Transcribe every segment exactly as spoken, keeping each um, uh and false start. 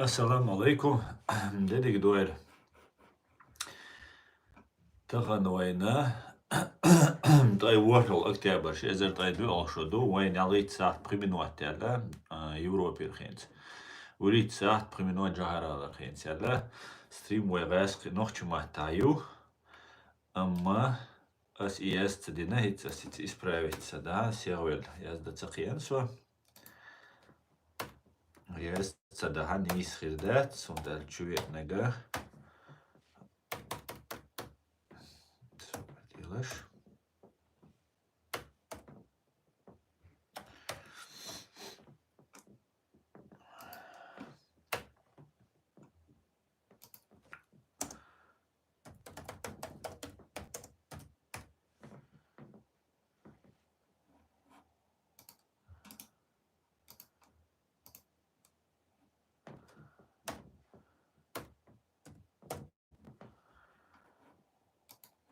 Ассаламу алейкум. Де дика дойла. Тахан вайна ткъе ворхӀалгӀа октябрь, ши эзар ткъе доьалгӀа шо ду, вайна ялхитта сахьат пхи минот яьлла, а, Европера хенца. Вурийтта сахьат пхи минот жагьаралара хенца яьлла. Стрим вай гӀаьскхи нохча маттахь ю. Амма ас и яз ца дина, хӀинца ас хӀинца исправить ца дахьа, сехвелла язда ца кхиъна со. Язда ца дахьа нийса хир дац, цундела чу веанага. Супер делаш.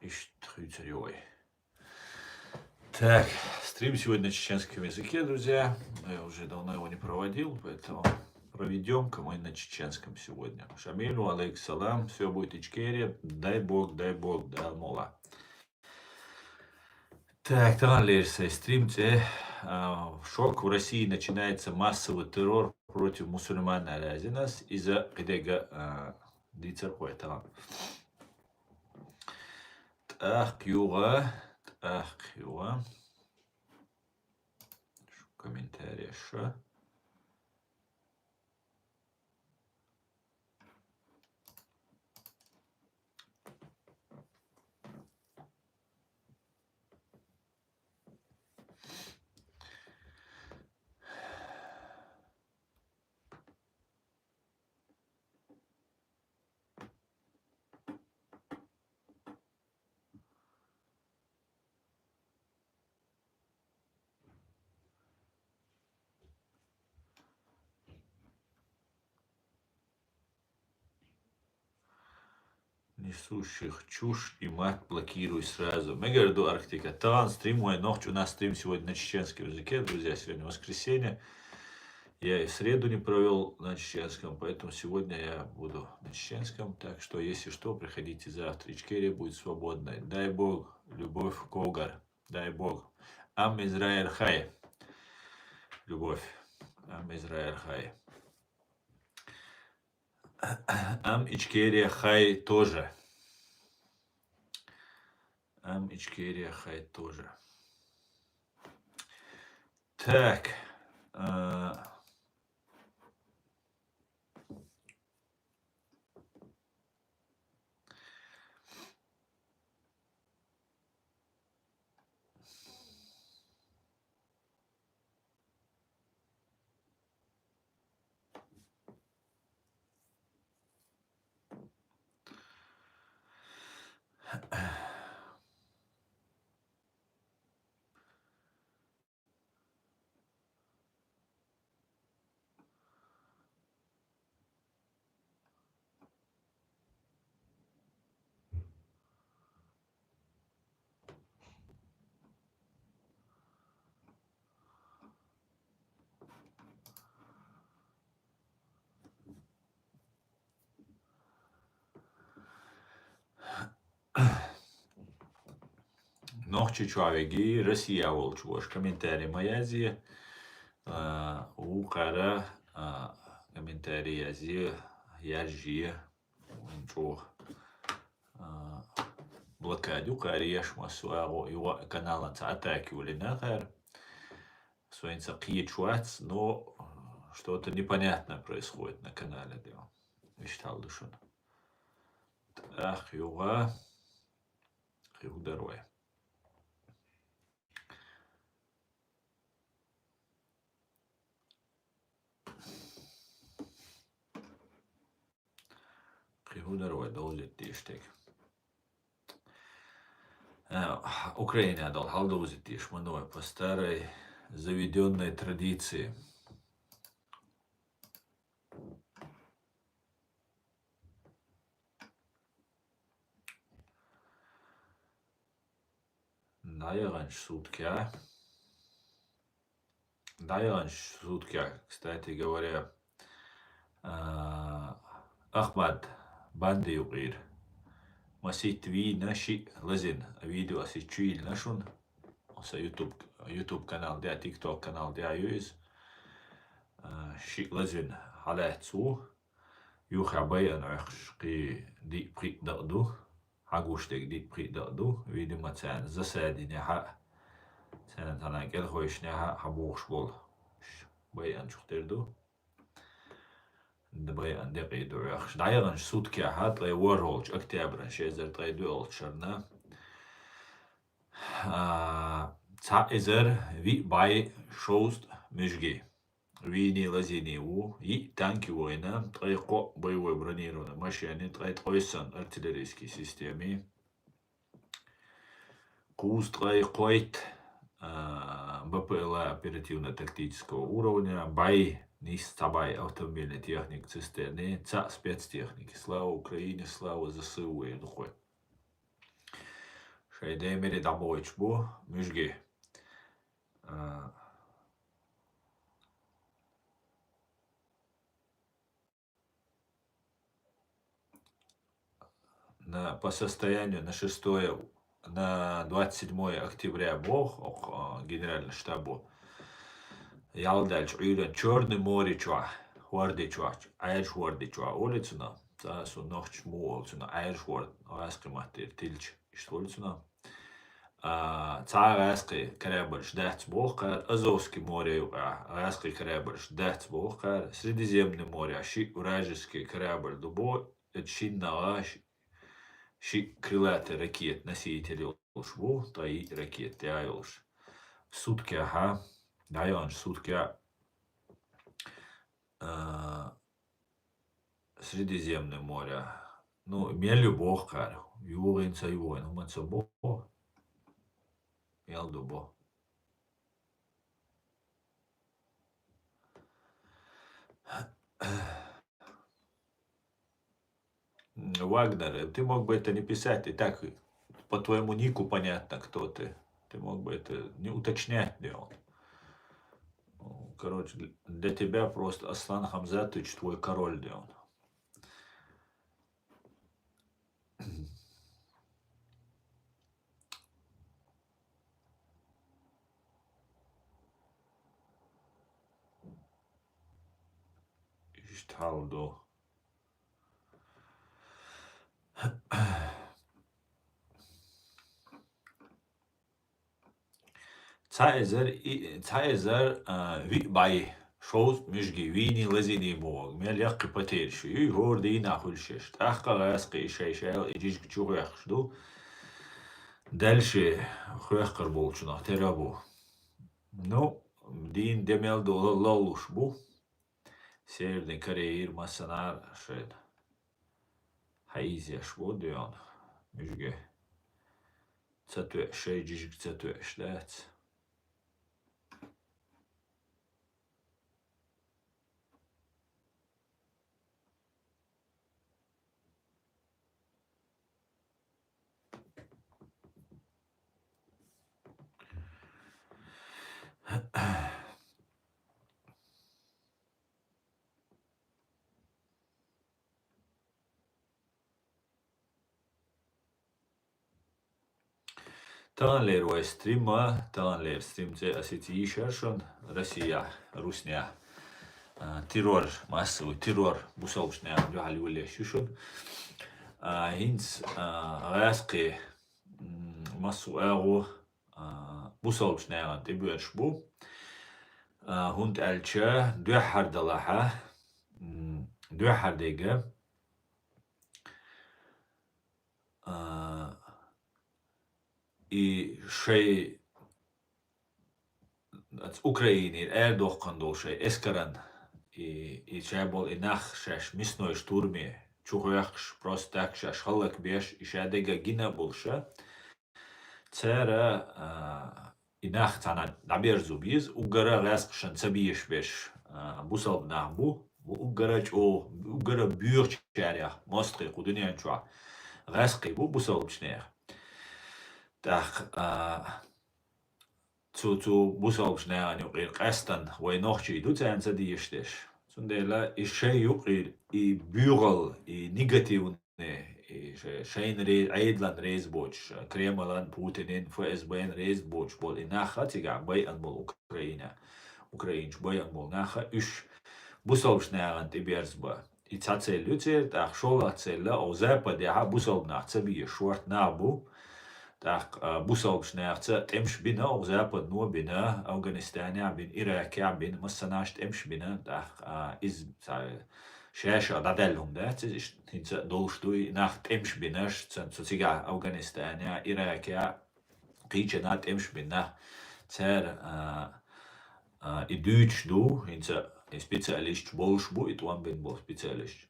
Иштта хуьйцур ю вай. Так, стрим сегодня на чеченском языке, друзья. Я уже давно его не проводил, поэтому проведём-ка мы на чеченском сегодня. Шамиль, ва алейкум салам. Всё будет Ичкерия. Дай Бог, дай Бог, да, мола. Так, тахан лерина сайн стрим цӀе, а, «Шок: в России начинается массовый террор против мусульман» аьлла язйина ас. Иза кхидерга, а, дийцар кхо тахан. ТӀаккха юха, тӀаккха юха. Шу комментарий ша. Несущих чушь и мат блокируй сразу. Мегар ду, Арктика. Тахан стрим вай нохча, у нас стрим сегодня на чеченском языке, друзья, сегодня воскресенье. Я и в среду не провёл на чеченском, поэтому сегодня я буду на чеченском. Так что, если что, приходите завтра. Ичкерия будет свободной. Дай Бог, Любовь Когар. Дай Бог. Ам Израиль хай. Любовь. Ам Израиль хай. Ам Ичкерия хай тоже. Ам Ичкерия хай тоже. Так. А, Нохчийчоа веги, Россия волчу ваша комментарий ма язъе. А, вукхара, а, комментарий язъе, яжъе. Вайн чӀогӀа, а, блокада ю кхара еш, массо а агӀо, юха каналан ца атака йолийна кхара. Со хӀинца кхеташ вац, но что-то непонятное происходит на канале, да. Иштта хьал ду шуна. ТӀаккха юха, кхин хӀун дар вай? Кхин хӀун дар вай довзийта дезаш дерг? А, Украинехь долу хьал довзийта дезаш ма ду вай по старой заведённой традиции. ДӀаяханчу суткехь. ДӀаяханчу суткехь, кстати говоря, А, Ахмад, банда юкъера. Масийтта вийна, шиъ лазийна. Видео ас чуйиллина шуна. Сан YouTube, YouTube канал тӀа, TikTok канал тӀа ю иза. А, шиъ лазийна хьалаьцна ву. Юха байан Ӏохкаш кхин диъ-пхиъ дакъа ду. Хьагуш дерг диъ-пхиъ дакъа ду. Видимо, царна засадийнехьа, царна тхьана кӀелхойшнехьа хьабохуш болу. Байанчух тера ду. Д-, байан декъий ду Ӏохкаш. ДӀаяханчу суткехьа ткъе ворхӀалгӀачу октябран ши эзар ткъе доьалгӀачу шарна. А, цхьа эзар виъ бӀе шовзткъа муьжги. Вийний, лазийний ву, йиъ танки вайна, ткъе кхоъ боевой бронированный машенний, ткъе ткъайесна артиллерийский системи. Кхузткъе кхойтта, а, БПЛА оперативно-тактического уровня, бӀе, нийсса цхьа бӀе автомобильный техника цистерни, цхьа спецтехника. Слава Украине, слава ЗСУ, эр ду кхуьй. Шайн даймире дӀабохуьйтуш бу муьжги. А, на, по состоянию на шестое, на двадцать седьмое октября боху, окх, а, генеральный штабо. Ял даьлча Ӏуьйранна Чёрный море чохь, хӀорди чохь, Ӏаьржа хӀорди чохь олу цунах. Цкъа ас нохча муха олу цунах, Ӏаьржа хӀорд, гӀазкхи маттера тилча, иштта олу цунах. А, цхьа а гӀазкхи корабльш дац боху кхара, Азовский море юкъахь гӀазкхи корабльш дац боху кхара, Средиземный море шиъ вражеский корабль ду боху, оцу шиннагӀа ши-, шиъ крылатый ракета носитель йолуш бу, ткъе йиъ ракета тӀехь йолуш. Суткехьа, дӀаяханчу суткехь, а, Средиземное море. Ну, мел ю боху кхара. ЮгӀийна, ца югӀийна, хӀумма ца боху. Мел ду бо. Вагнер, ты мог бы это не писать, и так по твоему нику понятно, кто ты. Ты мог бы это не уточнять, Леон. Короче, для тебя просто Аслан Хамзатович твой король, Леон. Иштта хьал ду. Цхьа эзар и, цхьа эзар, а, виъ бӀе шовзткъа муьжги вийний, лазийний боху. Мел яккхий потеряш ю, хӀора дийнахь хуьлуш еш. ТӀаккха гӀазкхи и шай-шайла и жижиг чу хӀоьхкуш ду. Дальше хӀоьхкур болчунах тера бу. Ну, дийна де мел ду лалуш бу. Северный Кореяра массанхьа шайна хьаийзеш бу, Леон, муьжги. Ца тоьаш, шайн жижиг ца тоьаш дац. Таханлера вай стрима, таханлера стрим цӀе ас ица йийшар шуна, Россияхь, руснехь, а, террор, массовый террор бусалбачу нахана дуьхьал йолаеш ю шуна. А, хӀинца, а, гӀазкхи, м, массо а агӀо, а, бусалбачу нахана тӀебоьрзуш бу. А, хӀунда аьлча дуьххьара далахьа, м, дуьххьара дега, а, и шай, аца Украинера арадоккхун долу шай эскаран, и, и шай болу и нах шаьш мясной штурме чу хӀоьхкуш, просто так шаьш хӀаллакбеш, и шадерг гина а болуша, цара, а, и нах цхьана дӀаберзо беза, уггара гӀазкхашна ца безаш берш, а, бусалба нах бу, бу уггара чӀогӀа, уггара боьхачарех мостагӀий кху дуьнен чохь гӀазкхий бу бусалбачу нехан. ТӀаккха, а, цу, цу бусалбачу нахана юкъера къаьстина вай нохчий ду царна ца дезаш дерш. Цу Цундела и шай юкъе, и буьгӀал, и негативный, и ше-, шайна ре-, Ӏедалан реза боцуш, Кремлан, Путинан, ФСБ-н реза боцуш болу и нах а цигахь байъан болу Украина. Украинчу байъан болу нах а, уьш бусалбачу нахана тӀеберзабан. И цхьа цель ю церан, тӀаккха шолгӀа цель а, оха Западехь а бусалба нах ца бийр шорта нах бу. ТӀаккха, а, бусалбачу нахаца тӀемаш бина, оха Западно бина, Афганистанехь бина, Иракехь бина, массанхьа тӀемаш бина, тӀаккха, а, иза ца-, ша-ша дӀадаьлла хӀума дац иза, иштта хӀинца а долуш ду, и нах тӀемаш бинарш, цан-, цу цигахь Афганистанехь, Иракехь, кхечанхьа тӀемаш бина нах. Цара, а, а, и дуьйцуш ду, хӀинца и специалисташ болуш бу, и тӀом бина болу специалисташ.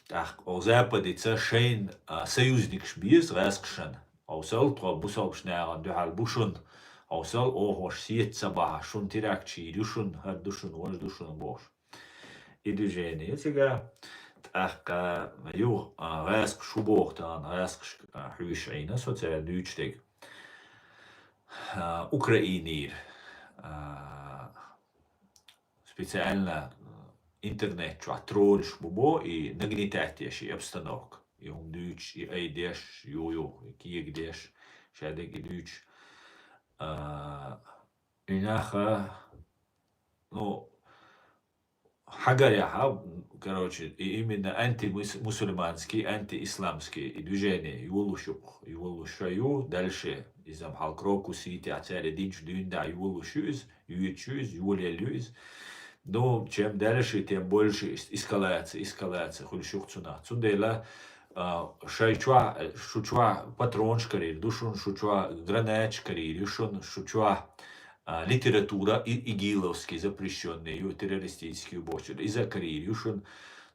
ТӀаккха оха Западица шайна, а, союзникаш беза гӀаскхашна. Хьовсал, тхо бусалбачу нахана дуьхьал бу шуна. Хьовсал, оха хӀорш сета ца бахьа, шуна теракташ йийр ю шуна, хӀара ду шуна, важа ду шуна бохуш. И движение ю цигахь. ТӀаккха юха, а, гӀаскхаша шу боху тахана, гӀаскхашка, а, хьуьйсуш Ӏийна со цара дуьйцуш дерг. А, Украинера, а, специально, а, интернет чохь троллаш бу бо, и нагнетать еш и обстановка. И хӀума дуьйцуш, и айдеш, ю-ю, и кегадеш, ша дерг и дуьйцуш. А, и нах а, ну, хьагарехь а, короче, и именно антимус-, мусульманский, антиисламский и движение йолуш ю-, йолуш ю дальше. Иза-м хьал Крокус Сити, а цара динчу дуьйна дӀа йолуш ю иза, йоьдуш ю иза, йолаелла ю иза. Ну, чем дальше, тем больше эс-, эскалация, эскалация хуьлуш ю-кх цунах. Цундела, а, шай чохь, шу чохь патронаш карийр ду шуна, шу чохь гранаташ карийр ю шуна, шу чохь, а, литература и-, игиловский запрещённый ю, террористический ю бохучуьра, иза карийр ю шуна.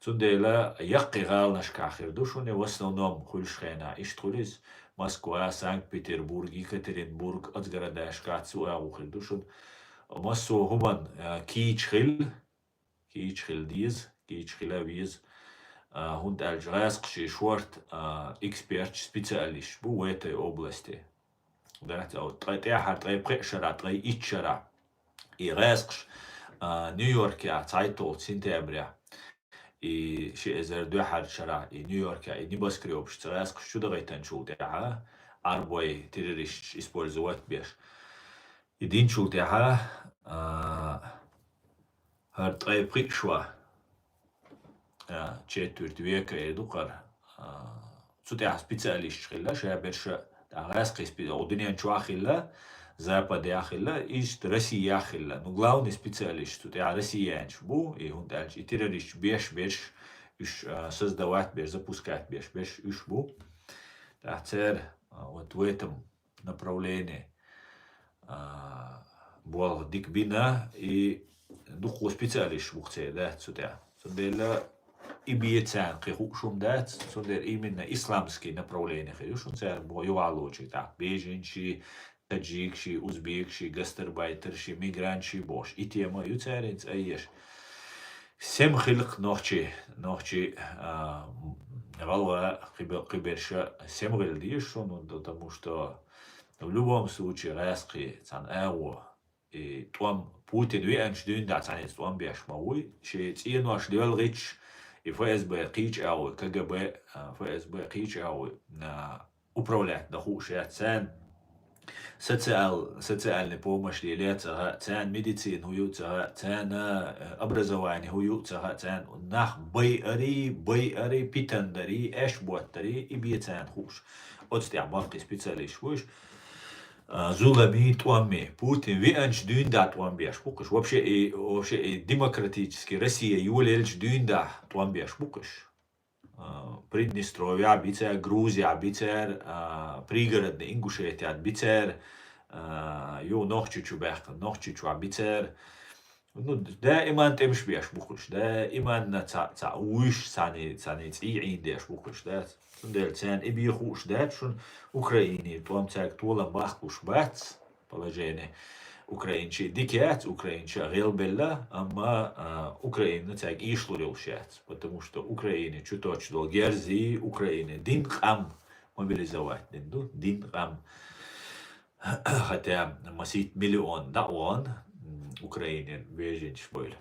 Цундела яккхий гӀаланашкахь хир ду шуна, в основном хуьлуш хенахь иштта хуьлу иза. Москва, Санкт-Петербург, Екатеринбург, оцу гарадашкахь цу агӀор хир ду шуна. Массо а хӀуманна, а, кийча хила, кийча хила деза, кийча хила веза. А, хӀунда аьлча гӀаскхаший шорта, а, эксперташ, специалисташ бу в этой области. Дац, а, ткъе тӀаьххьара, ткъе пхеа шарахь, ткъе итт шарахь. И гӀаскхаш, а, Нью-Йоркехь цхьайтталгӀа сентябрехь, и ши эзар дуьххьара шарахь, и Нью-Йоркехь, и небоскрёбаш цу гӀаскхаша чу дахийтинчул тӀаьхьа, Ӏарбой террористаш использовать беш. И динчул тӀаьхьа, а, хӀара ткъе пхиъ шо, а, четверть века эр ду кхара, а, цу тӀехь специалисташ хилла, ша берш а, тӀаккха гӀаскхий спе-, о, дуьнен чохь а хилла, Западехь а хилла, иштта Россиехь а хилла. Ну, главный специалист цу тӀехь россиянаш бу, и хӀунда аьлча и террористаш беш берш, уьш, а, создавать беш, запускать беш берш уьш бу. ТӀаккха цара, а, вот в этом направлении, а, болх дика бина, и дуккха специалисташ бу-кх церан, да, цу тӀехь. Цундела и бен царна кхин хууш хӀума дац, цундела именно исламский направление хир ю шуна церан бо-, ювалочи тӀаккха. Беженцаший, таджикаший, узбекаший, гастарбайтерший, мигранташий бохуш. И тема ю церан хӀинца айеш. Сема хила-кх нохчий, нохчий, а, гӀалгӀа кхибе-, кхиберша сема хила дезаш шуна, потому что в любом случае гӀаскхий цхьана агӀо, и тӀом Путин веанчу дуьйна дӀа цхьаьнца тӀом беш ма вуй, шен цӀенош доьлгӀичаш, и ФСБ кхийча агӀо, КГБ, а, ФСБ кхийча агӀо, а, управлять дан хууш яц царна. Социал-, социальный помощь леле а ца хаьа царна, медицина хӀун ю а ца хаьа царна, э, образование хӀун ю а ца хаьа царна. Нах байарий, байарий, питандарий, аьшботтарий, и бен царна хууш. Оцу тӀехь баккхий специалисташ бу уьш. А, зуламий, тӀоммий. Путин веанчу дуьйна дӀа тӀом беш бу-кх уьш. Вообще и, вообще и демократический Россия йолаелчу дуьйна дӀа тӀом беш бу-кх уьш. А, Приднестровье бицара, Грузия бицара, а, Пригородный Ингушетия бицара, а, ю Нохчийчу баьхкина, Нохчийчохь бицара. Ну, даиман тӀемаш беш бу-кх уьш, даиман цхьаъ, цхьаъ вуьйш, цхьаьний, цхьаьний цӀий Ӏийна деш бу-кх уьш, да. Цундела царна и бен хууш дац шуна, Украинера тӀом цаьрга толам баккхалуш бац. Положение Украинчий дика яц, Украинча гӀелбелла, амма, а, Украина цаьрга ийшлур йолуш яц, потому что Украина чу точ долу герзий, Украина дин къам мобилизовать дина ду, дин къам. Хотя масийтта миллион дӀа а вахана, м, Украинера беженцаш бойла.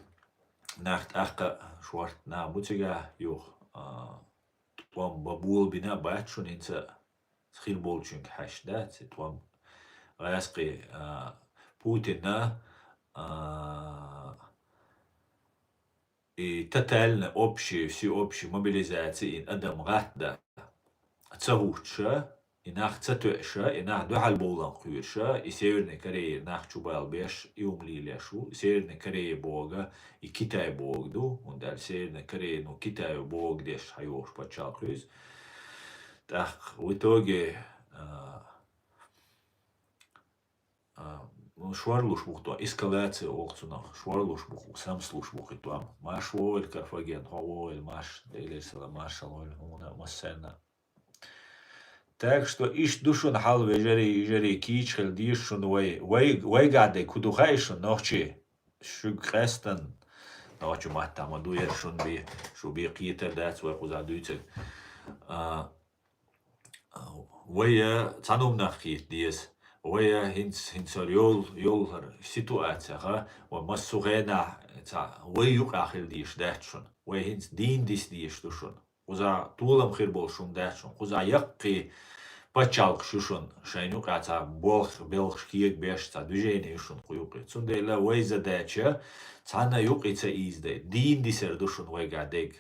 нах тӀаккха шортта нах бу цига юха, а, тӀом ба болабина а бац шуна хӀинца хир болчуьнга хьаьжча, дац, и тӀом гӀаскхий, а, Путина, а, и тотальная общая, всеобщая мобилизация и адам гӀатта ца хӀуттуша, и нах ца тоьуша, и нах дуьхьал бовлан кхуьруша, и Северная Корея нах чубалбеш, и хӀума лелеш ву, и Северная Корея бога, и Китай бога ду, хӀунда аьлча Северная Корея, ну, Китай бога деш хьайохуш паччалкх ю иза. ТӀаккха в итоге, а, а, ну, шорлуш бу-кх тӀом, эскалация олу цунах, шорлуш бу-кх, самсалуш бу-кх и тӀом. Марша вогӀийла, Карфаген, хьо вогӀийла, марша, Делера салам, маршалла войла хьуна массарна. Так что иштта ду шуна хьал, вежарий, йижарий, кийча хила деза шуна вай. Вай, вайгахь дерг хӀун ду хаьий шуна, нохчий? Шуьга къаьстина, нохчийн маттахь ма ду яра шуна бен, шу бен кхетар дац вай кхузахь дуьйцург. А, вай цхьана хӀуманах кхета деза. Вай хӀинца, хӀинца хӀара йол-, йолу хӀара ситуацехь, вай массо а хенахь цхьа вай юкъахь хила дезаш дац шуна. Вай хӀинца дийна диса дезаш ду шуна. Кхузахь толам хир болуш хӀума дац шуна. Кхузахь яккхий пачхьалкхаш ю шуна, шайна юкъахь цхьа болх, белхаш кегабеш, цхьа движение ю шуна кху юккъе. Цундела вай задача цхьанна юккъе ца ийзадай, дийна дисар ду шуна вайгахь дерг.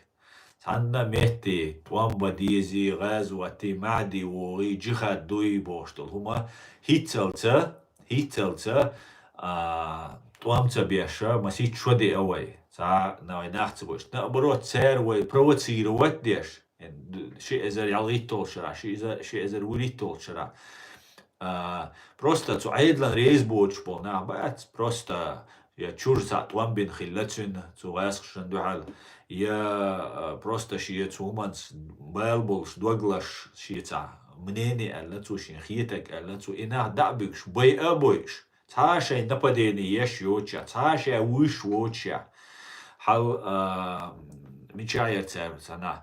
Цхьанна метте тӀом бан дезий, гӀазот дий, маьӀди вогӀий, джихад дуй бохуш долу хӀума хӀинццалца, хӀинццалца, а, тӀом ца беш, масийтта шо деа вай. Цхьа а вай нах ца гуш. Наоборот, цара вай провоцировать деш, ши эзар ялхитталгӀачу шарахь, ши эзар, ши эзар вуьрхӀитталгӀачу шарахь. А, просто цу Ӏедалан реза боцуш болу нах бац, просто я чуьра цхьаъ тӀом бина хилла цуьнан, цу гӀазкхашна дуьхьал, я, а, просто шен цу хӀуманца бала болуш, дог лозуш, шен цхьа мнение аьлла цо, шен хетарг аьлла цо, и нах дӀа а буьгуш, байа а бойуш, цхьа а шайн нападение еш йоцуш, цхьа а ша вуьйш воцуш. Хьал, а, мичахь яра цара цхьа нах?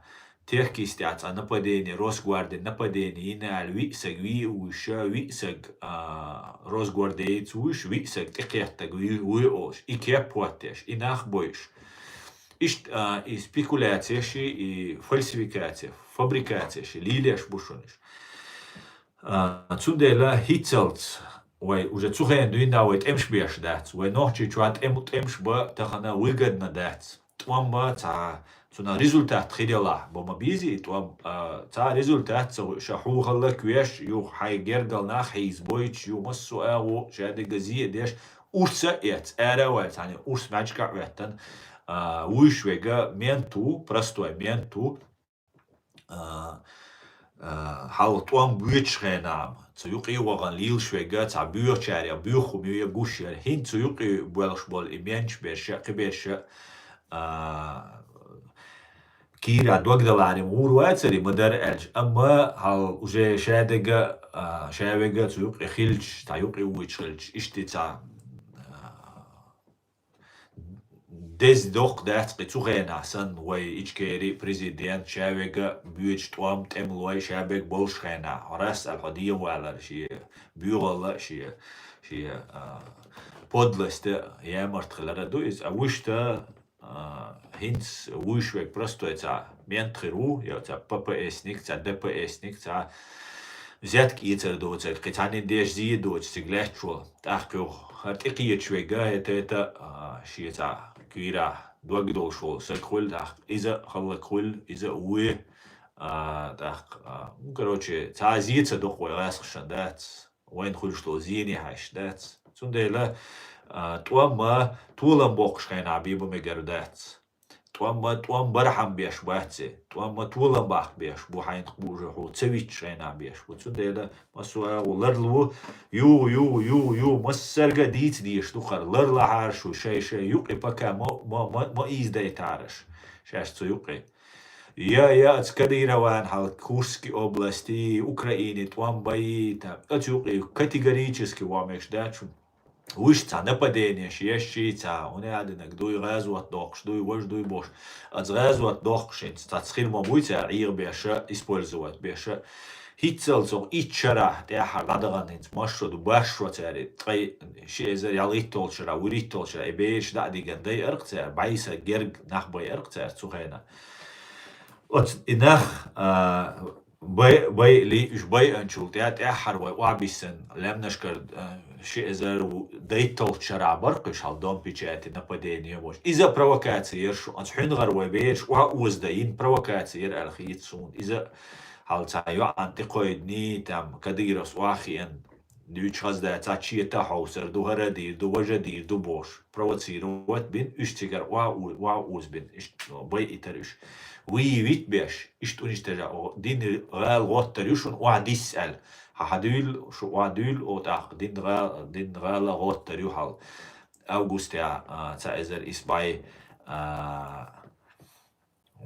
Теркйистехь цхьа нападение, Росгвардин нападение йина аьлла, виъ саг вуьйш, виъ саг, а, росгвардеец вуьйш, виъ саг тӀекхеттарг вуьй, вуьй олуш, и кеп хӀоттош, и нах бойуш. Иштта, а, и спекуляцияш, и фальсификация, фабрикацияш лелош бу шуна уьш. А, цундела хӀинццалц вай уже цу хенахь дуьйна вай тӀемаш беш дац. Вай Нохчийчохь тӀем-, тӀемаш бан тахана выгодно дац. ТӀом бан цхьа, цунах результат хир ялахь, бан ма безий и тӀом, а, цхьа результат ца хуьлуш, хьуна хӀаллаквеш, юха хьайн гергара нах хьийзабойтуш, юха массо а агӀо шадерг зе а деш, урс а эцна, ара а ваьлла, цхьана урс маьждигехь а хӀоьттина, а, вуьйш верг мент ву, простой мент ву, а, а, хьалха тӀом боьдучу хенахь, цу юккъе а вахана лелаш верг, цхьа боьхачарех боьха хӀума ю я гуш яра. ХӀинца цу юккъе боьлхуш болу и менташ берш а, кхиберш а, а, кийра догдаларий гӀур вацара и ма-дарра аьлча. Амма хьалха уже шадерг а, а, шаверг а цу юккъе хилча, цхьа юккъе вуьйцуш хилча, иштта цхьа, а, деза доккха дац-кх и цу хенахь санна вай Ичкери президент шаверг а боьдуш тӀом, тӀемалой шаберг болуш хенахь. Хьо рас аьлла хьо дегӀан валар шен боьхалла а, шен, шен, а, подлость а, ямарт хилар а ду иза. А вуьшта, а, хӀинца вуьйш верг простой цхьа мент хир ву, я цхьа П П С-ник, цхьа Д П С-ник, цхьа взятка эцар доцург, кхин цхьаннан деш зе а доцуш цига лаьтташ волу. ТӀаккха юха хӀара тӀекхеташ верг а, это, это, а, шен цхьа кийра дог долуш волу саг хуьлу, тӀаккха иза а хӀаллаквуьллу, иза а вуй, а, тӀаккха, а, ну, короче, цхьа а зе ца до-кх вай гӀазкхашна, дац, вайна хуьлуш долу зене хьаьжча, дац. Цундела, а, тӀом а толам боккхуш хенахь бен бан мегар дац. ТӀом а, тӀом бархьам беш бац и. ТӀом а толам баккха беш бу хьайна, кхузахь хьо ца витчу хенахь беш бу. Цундела массо а агӀо ларло, юха, юха, юха, юха, массаьрга а дийца дезаш ду хӀара. Ларлахьара шу шай-шай юккъе, пока ма, ма, ма, ма ийзадайтараш шаьш цу юккъе. Я, я, оцу Кадыровна хьалха Курский области, Украине тӀом байи, та, оцу юккъе категорически ван мегаш дац шуна. Вуьш цхьа нападенеш еш, цхьа хӀунда аьлла динарг дуй, гӀазот доккхуш дуй, важа дуй бохуш. Аса гӀазот доккхуш хӀинца цхьацца хир ма буй цара Ӏехабеш а, использовать беш а. ХӀинццалц укх итт шарахь тӀаьххьара дӀадаханчу маршо ду башшо цаьрга, ткъе ши эзар ялхитталгӀачу шарахь, вуьрхӀитталгӀачу шарахь, и бераш дӀа а диган дайа-кх цара, бӀе са герга нах байа-кх цара цу хенахь. Оцу и нах, а, бай-, байъале, уьш байъанчул тӀаьхьа, тӀаьххьара вай охьабиссина лаьмнашкара, а, ши эзар ву-, дейтталгӀачу шарахь бара-кх уьш хьал дом печати, нападение, вовш. Иза провокаци яра шу, оцу хьуьнагӀара вай бераш охьа оза дайина провокаци яра аьлла хета суна. Иза хьал цхьа йоӀана тӀекхойдина, там, Кадыровс охьахиъна, дуьйцуш хаза дац, цхьа чета хьовсур ду, хӀара дийр ду, важа дийр ду бохуш, провоцировать бина, уьш цигара охьа у-, охьа озабина, иштта байъийтар уьш. Выявить беш, иштта уничтожать, о, динан гӀала гӀоттар ю шуна охьадисса аьлла. Хьан хьан дуьйла, шу охьадуьйла, о, тӀаккха динан гӀала, динан гӀала гӀоттар ю хьал. Августехь, а, цхьа эзар исс бӀе, а,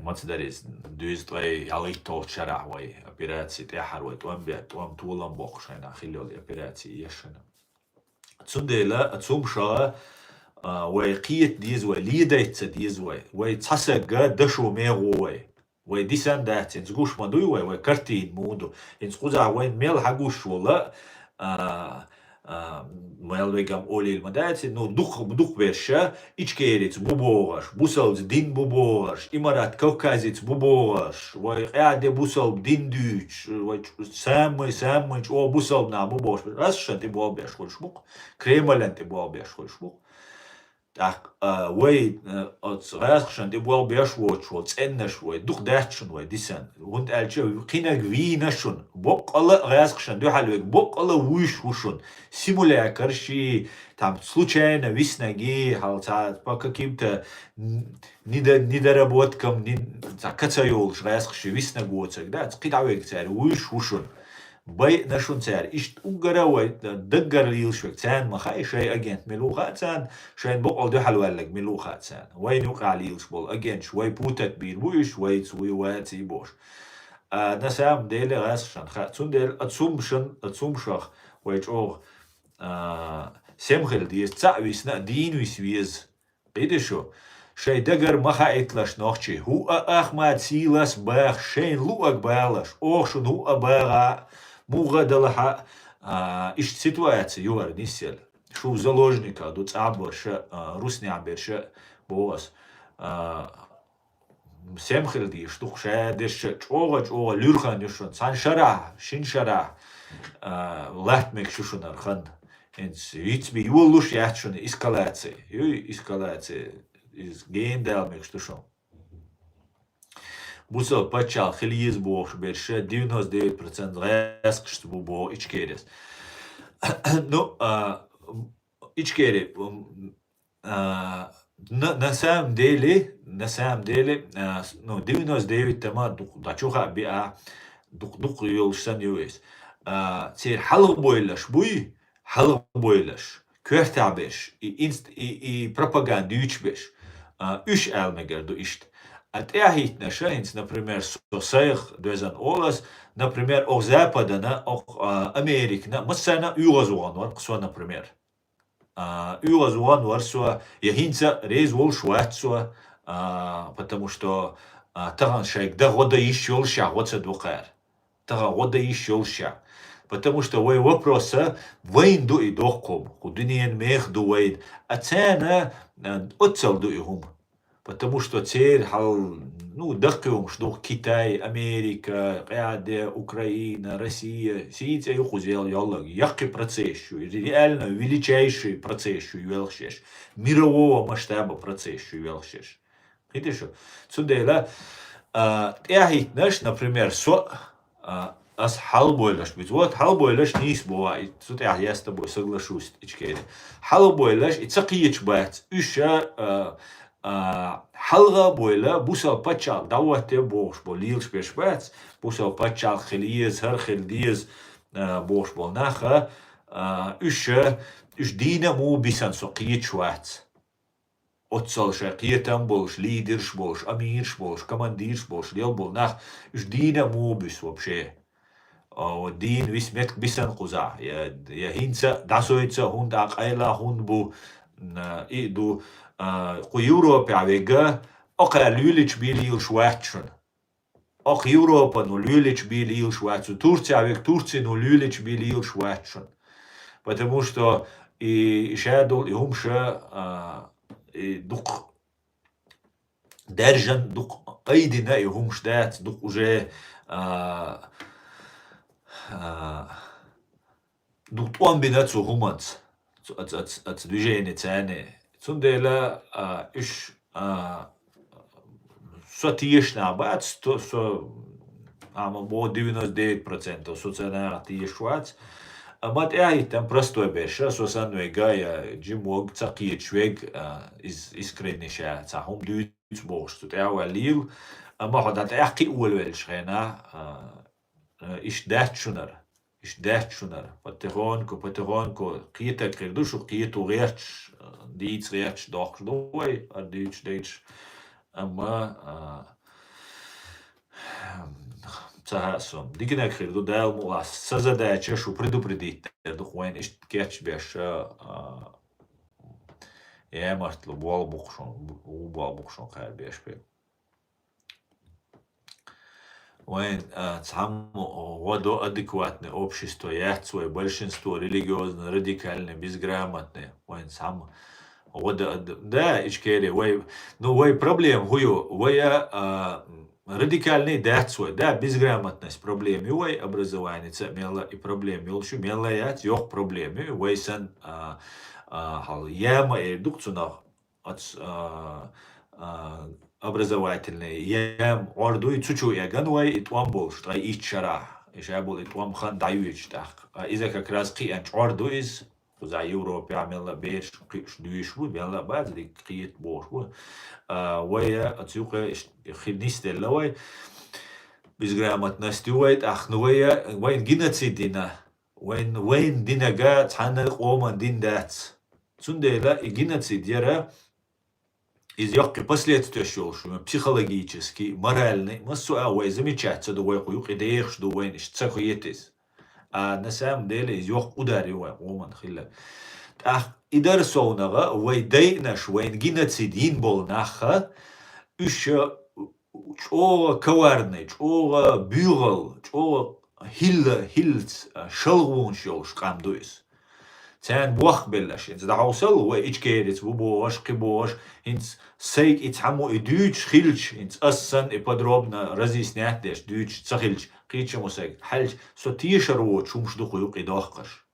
маца дара иза, дуьйза ткъе ялхитталгӀачу шарахь вай операци тӀаьххьара вай тӀом бе-, тӀом толам боккхуш хенахь хилла йолу операци ешшина. Цундела цу хӀуманах, а, вай кхета деза вай, ледайта ца деза вай. Вай цхьа сагга дашо мегӀо вай. Вай дисна дац, хӀинца гуш ма дуй вай, вай картина муха ду. ХӀинца кхузахь вайна мел хьагуш волу, а, а, мел вегам олийла ма дац, ну, дукха, дукха берш, Ичкерица бу богӀуш, бусалба дин бу богӀуш, Имарат Кавказица бу богӀуш, вай къаьхьа де бусалба дин дуьйцуш, вай ч-, самый, самый чӀогӀа бусалба нах бу богӀуш, гӀазкхашна тӀе болх беш хуьлуш бу-кх, Кремльна тӀе болх беш хуьлуш бу-кх. ТӀаккха, а, вай, а, оцу гӀазкхашна тӀе болх беш воцуш волу цӀеннаш вай, дукха дац шуна вай дисна. ХӀунда аьлча кхинаг вийна шуна, боккъала а гӀазкхашна дуьхьал верг, боккъала а вуьйш ву шуна. Симулякр ши, там, случайно виснагий, хьал цхьа по каким-то н-, недо-, недоработкам, не-, цхьа каца йолуш гӀазкхаши виснаг воцург дац, кхин дӀаверг цара вуьйш ву шуна. Байъина шуна цара. Иштта уггара вай даггара лелаш верг, царна ма хаьа, шайн агент мила ву хаьа царна, шайна боккъал дуьхьал ваьлларг мила ву хаьа царна. Вайна юкъахь лелаш болу агенташ, вай путать бийр бу уьш, вайца вуй ваций бохуш. А, на самом деле, гӀазкхашна хаьа. Цундела а цу хӀуманах, а цу хӀуманах вай чӀогӀа, а, сема хила деза, цхьаъ висна а дийна виса веза. Кхийтий шу, шайн дагара ма хаийталаш нохчий, хӀуъа Ахмад сийлас баха, шайна луъаг балаш, оха шуна хӀуъа багӀа, муха а далахьа, а, иштта ситуация ю хӀара нисъелла. Шу заложниках ду цӀахь берш а, а, руснехь берш а, боху ас. А, сема хила дезаш ду-кх ша дерш а, чӀогӀа-чӀогӀа луьра хан ю шуна, цхьана шарахь, шина шарахь, а, латта мегаш ю шуна хӀара хан. ХӀинца виц бен йолуш яц шуна эскалаци. Юй, эскалаци. Иза гена дала мегаш ду шуна. Бусалба пачхьалкх хила еза бохуш берш девяносто девять процент гӀазкхашца бу боху Ичкерис. Ну, а, Ичкери, м, а, на, на самом деле, на самом деле, а, с-, ну, девяносто девять тама дукха, дӀа чу хаа биа, дукха, дукха йолуш санна ю иза. А, церан хьалха бойлаш буй, хьалха бойлаш, коьртехь берш, и инст-, и, и пропаганда юьйцуш берш, а, уьш аьлла мегар ду иштта. А тӀаьхьахӀиттинарш, хӀинца, например, со сайх доьзна олу ас, например, окху Западана, окху, а, Американа, массарна а оьгӀазвахана вара со, например. А, оьгӀазвахана вара со, я хӀинца а реза волуш вац со, а, потому что, а, тахана шайга дан гӀо дан йиш йолушехь гӀо ца ду кхара. Тахана гӀо дан йиш йолушехь. Потому что вай вопроса вайна ду и доккхум, кху дуьненан меха ду вайна, а царна, а, оццал ду и хӀума. Потому что церан хьал, ну, даккхий хӀумаш ду-кх Китай, Америка, къаьхьа де, Украина, Россия, сий цӀе ю кхуза йолларг. Яккхий процесс ю, реально величайший процесс ю йоьлхуш ерш. Мирового масштаба процесс ю йоьлхуш ерш. Кхийтий шу? Цундела, а, тӀаьхьахӀиттинарш, например, со, а, ас хьалбойлаш буьйцу. Вот, хьалбойлаш нийса бу вай, цу тӀехь я с тобой соглашусь, Ичкери. Хьалбойлаш и ца кхеташ бац. Уьш, а, а, хьалха а бойла, бусалба пачхьалкх дӀахӀотте бохуш бо лелаш берш бац. Бусалба пачхьалкх хила еза, хӀара хила деза, а, бохуш болу нах, а, уьш, уьш дийна а муха бисна со кхеташ вац. Оццал шайн кхетам болуш, лидерш болуш, амирш болуш, командирш болуш, лел болу нах, уьш дийна а муха буьсу вообще. А, вот дийна вис меттиг бисна кхузахь, я, я хӀинца а дӀасойца а хӀунда а, къайла а хӀунда бу, м, а, и а ду, а, кху Европехь вега, окхара луьйлича бен лелаш вац шуна. Оха Европано лелача бе лелаш вац, цу Турци вега Турцино лелача бе лелаш вац шуна. Потому что и, и шадул, и хӀумаш, а, и дукха даьржина, дукха айдина и хӀумаш дац, дукха уже, а, а, дукха тӀом бина цу хӀуманца, цу, ац, ац, ац движеница. Цундела, а, уж, а, со тешаш нах бац, то, со, а, ма бо девяносто девять процентов, со царна тешаш вац. А ма тӀехьа там простой берш, со санна вега, я жим вог, ца кхеташ вег, а, из искренне ша, ца хӀума дуьйцу бохуш, цу тӀехьа ваьллийла. А ма хьо дан тӀехьа кхиъ волавеллачу хенахь, а, а, иштта дац шунара. Иштта дац шунара. Потихоньку, потихоньку кхетарг хир ду, шу кхето гӀерташ, дийца гӀерташ дохкуш ду вай, ара дуьйцуш дайташ. Амма, а, ца хаьа со. Диканиг хир ду, Дала мукъалахь, сан задача шу предупредить дер ду, вайна иштта кечбеш, а, ямартло болх бу-кх шун, у болх бу-кх шун кхаьбеш бен. Вайн, а, цхьаммо гӀо до адекватное общество яц вай, большинство религиозно-радикальное, безграмотное. Вайн цхьаммо гӀо до ад-, да, Ичкери, вай, ну, вай проблема хӀу ю, вай, а, радикальный дац вай, да, безграмотность проблема ю вай, образованица мелла и проблема йолуш ю, мелла яц, йоккха проблема ю, вай сан, а, а, хьал, яма эр ду-кх цунах, оц, а, а, образовательный ям гӀор дуй, цу чу эган вай и тӀом болуш, ткъа итт шарахь, и ша болу и тӀом хан дӀаюьйцуш тӀаккха. А иза как раз кхиъанчу гӀор ду иза, кхузахь Европехь мелла а бераш кхиъш дуьйш бу, мелла а бац, дика кхета бохуш бу. А, вай, а, оцу юкъе иш-, хи-, нисделла вай, безграмотность ю вай, тӀаккха, ну, вай, а, вайн геноцид дина, вайн, вайн динага цхьана къоман дин дац. Цундела и геноцид яра, иза йоккхий последствияш йолуш, психологический, моральный, массо а вай замечать ца ду, вай кху юкъе дехаш ду, вайна иштта ца хетта иза. А на самом деле иза йоккха удар ю вайн къоман хилла. ТӀаккха и дара совнагӀа, вай дайнаш, вайн геноцид йина болу нахха, уьш чӀогӀа коварный, чӀогӀа буьйгӀал, чӀогӀа хӀилла, хӀиллаца, а, шалгӀонаш йолуш къам ду иза. Царна бохк беллаш, хӀинца дӀахьовсал, вай Ичкерица ву бохуш, кхин бохуш, хӀинца сайга и цхьаммо и дуьйцуш хилча, хӀинца ас санна и подробно разъяснять деш дуьйцуш ца хилча, кхечамо сайга хьаьлча, со тешар воцуш хӀумаш ду кху юкъе доккхуш.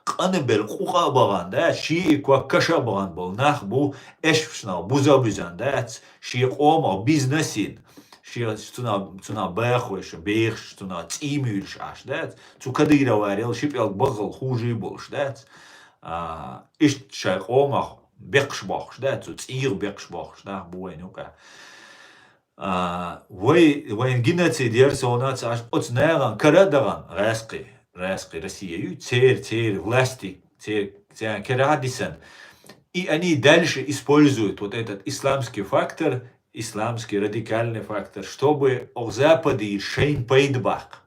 Къанбелла къукъа а бахана дац, шиъ и ког каша а бахана болу нах бу, эшпаш нах буза а буьзна дац, шен къомах бизнес йина, шен цунах, цунах бахойша, бехаш, цунах цӀий муьйлуш Ӏаш дац, цу Кадыроварел ши пӀелг баххал хужий болуш дац. А, иштта шайн къомах бекхаш бохкуш дац, цу цӀийх бекхаш бохкуш нах бу вайн юкъа. А, вай, вайн геноцид яра совнаца аш оцу нагӀан кара а дахана, гӀаьскхи, гӀаьскхи Россия ю, цер, цер власти, цер, церан кара а дисан. И они дальше используют вот этот исламский фактор, исламский радикальный фактор, чтобы ох Западе шайн пайда баккха.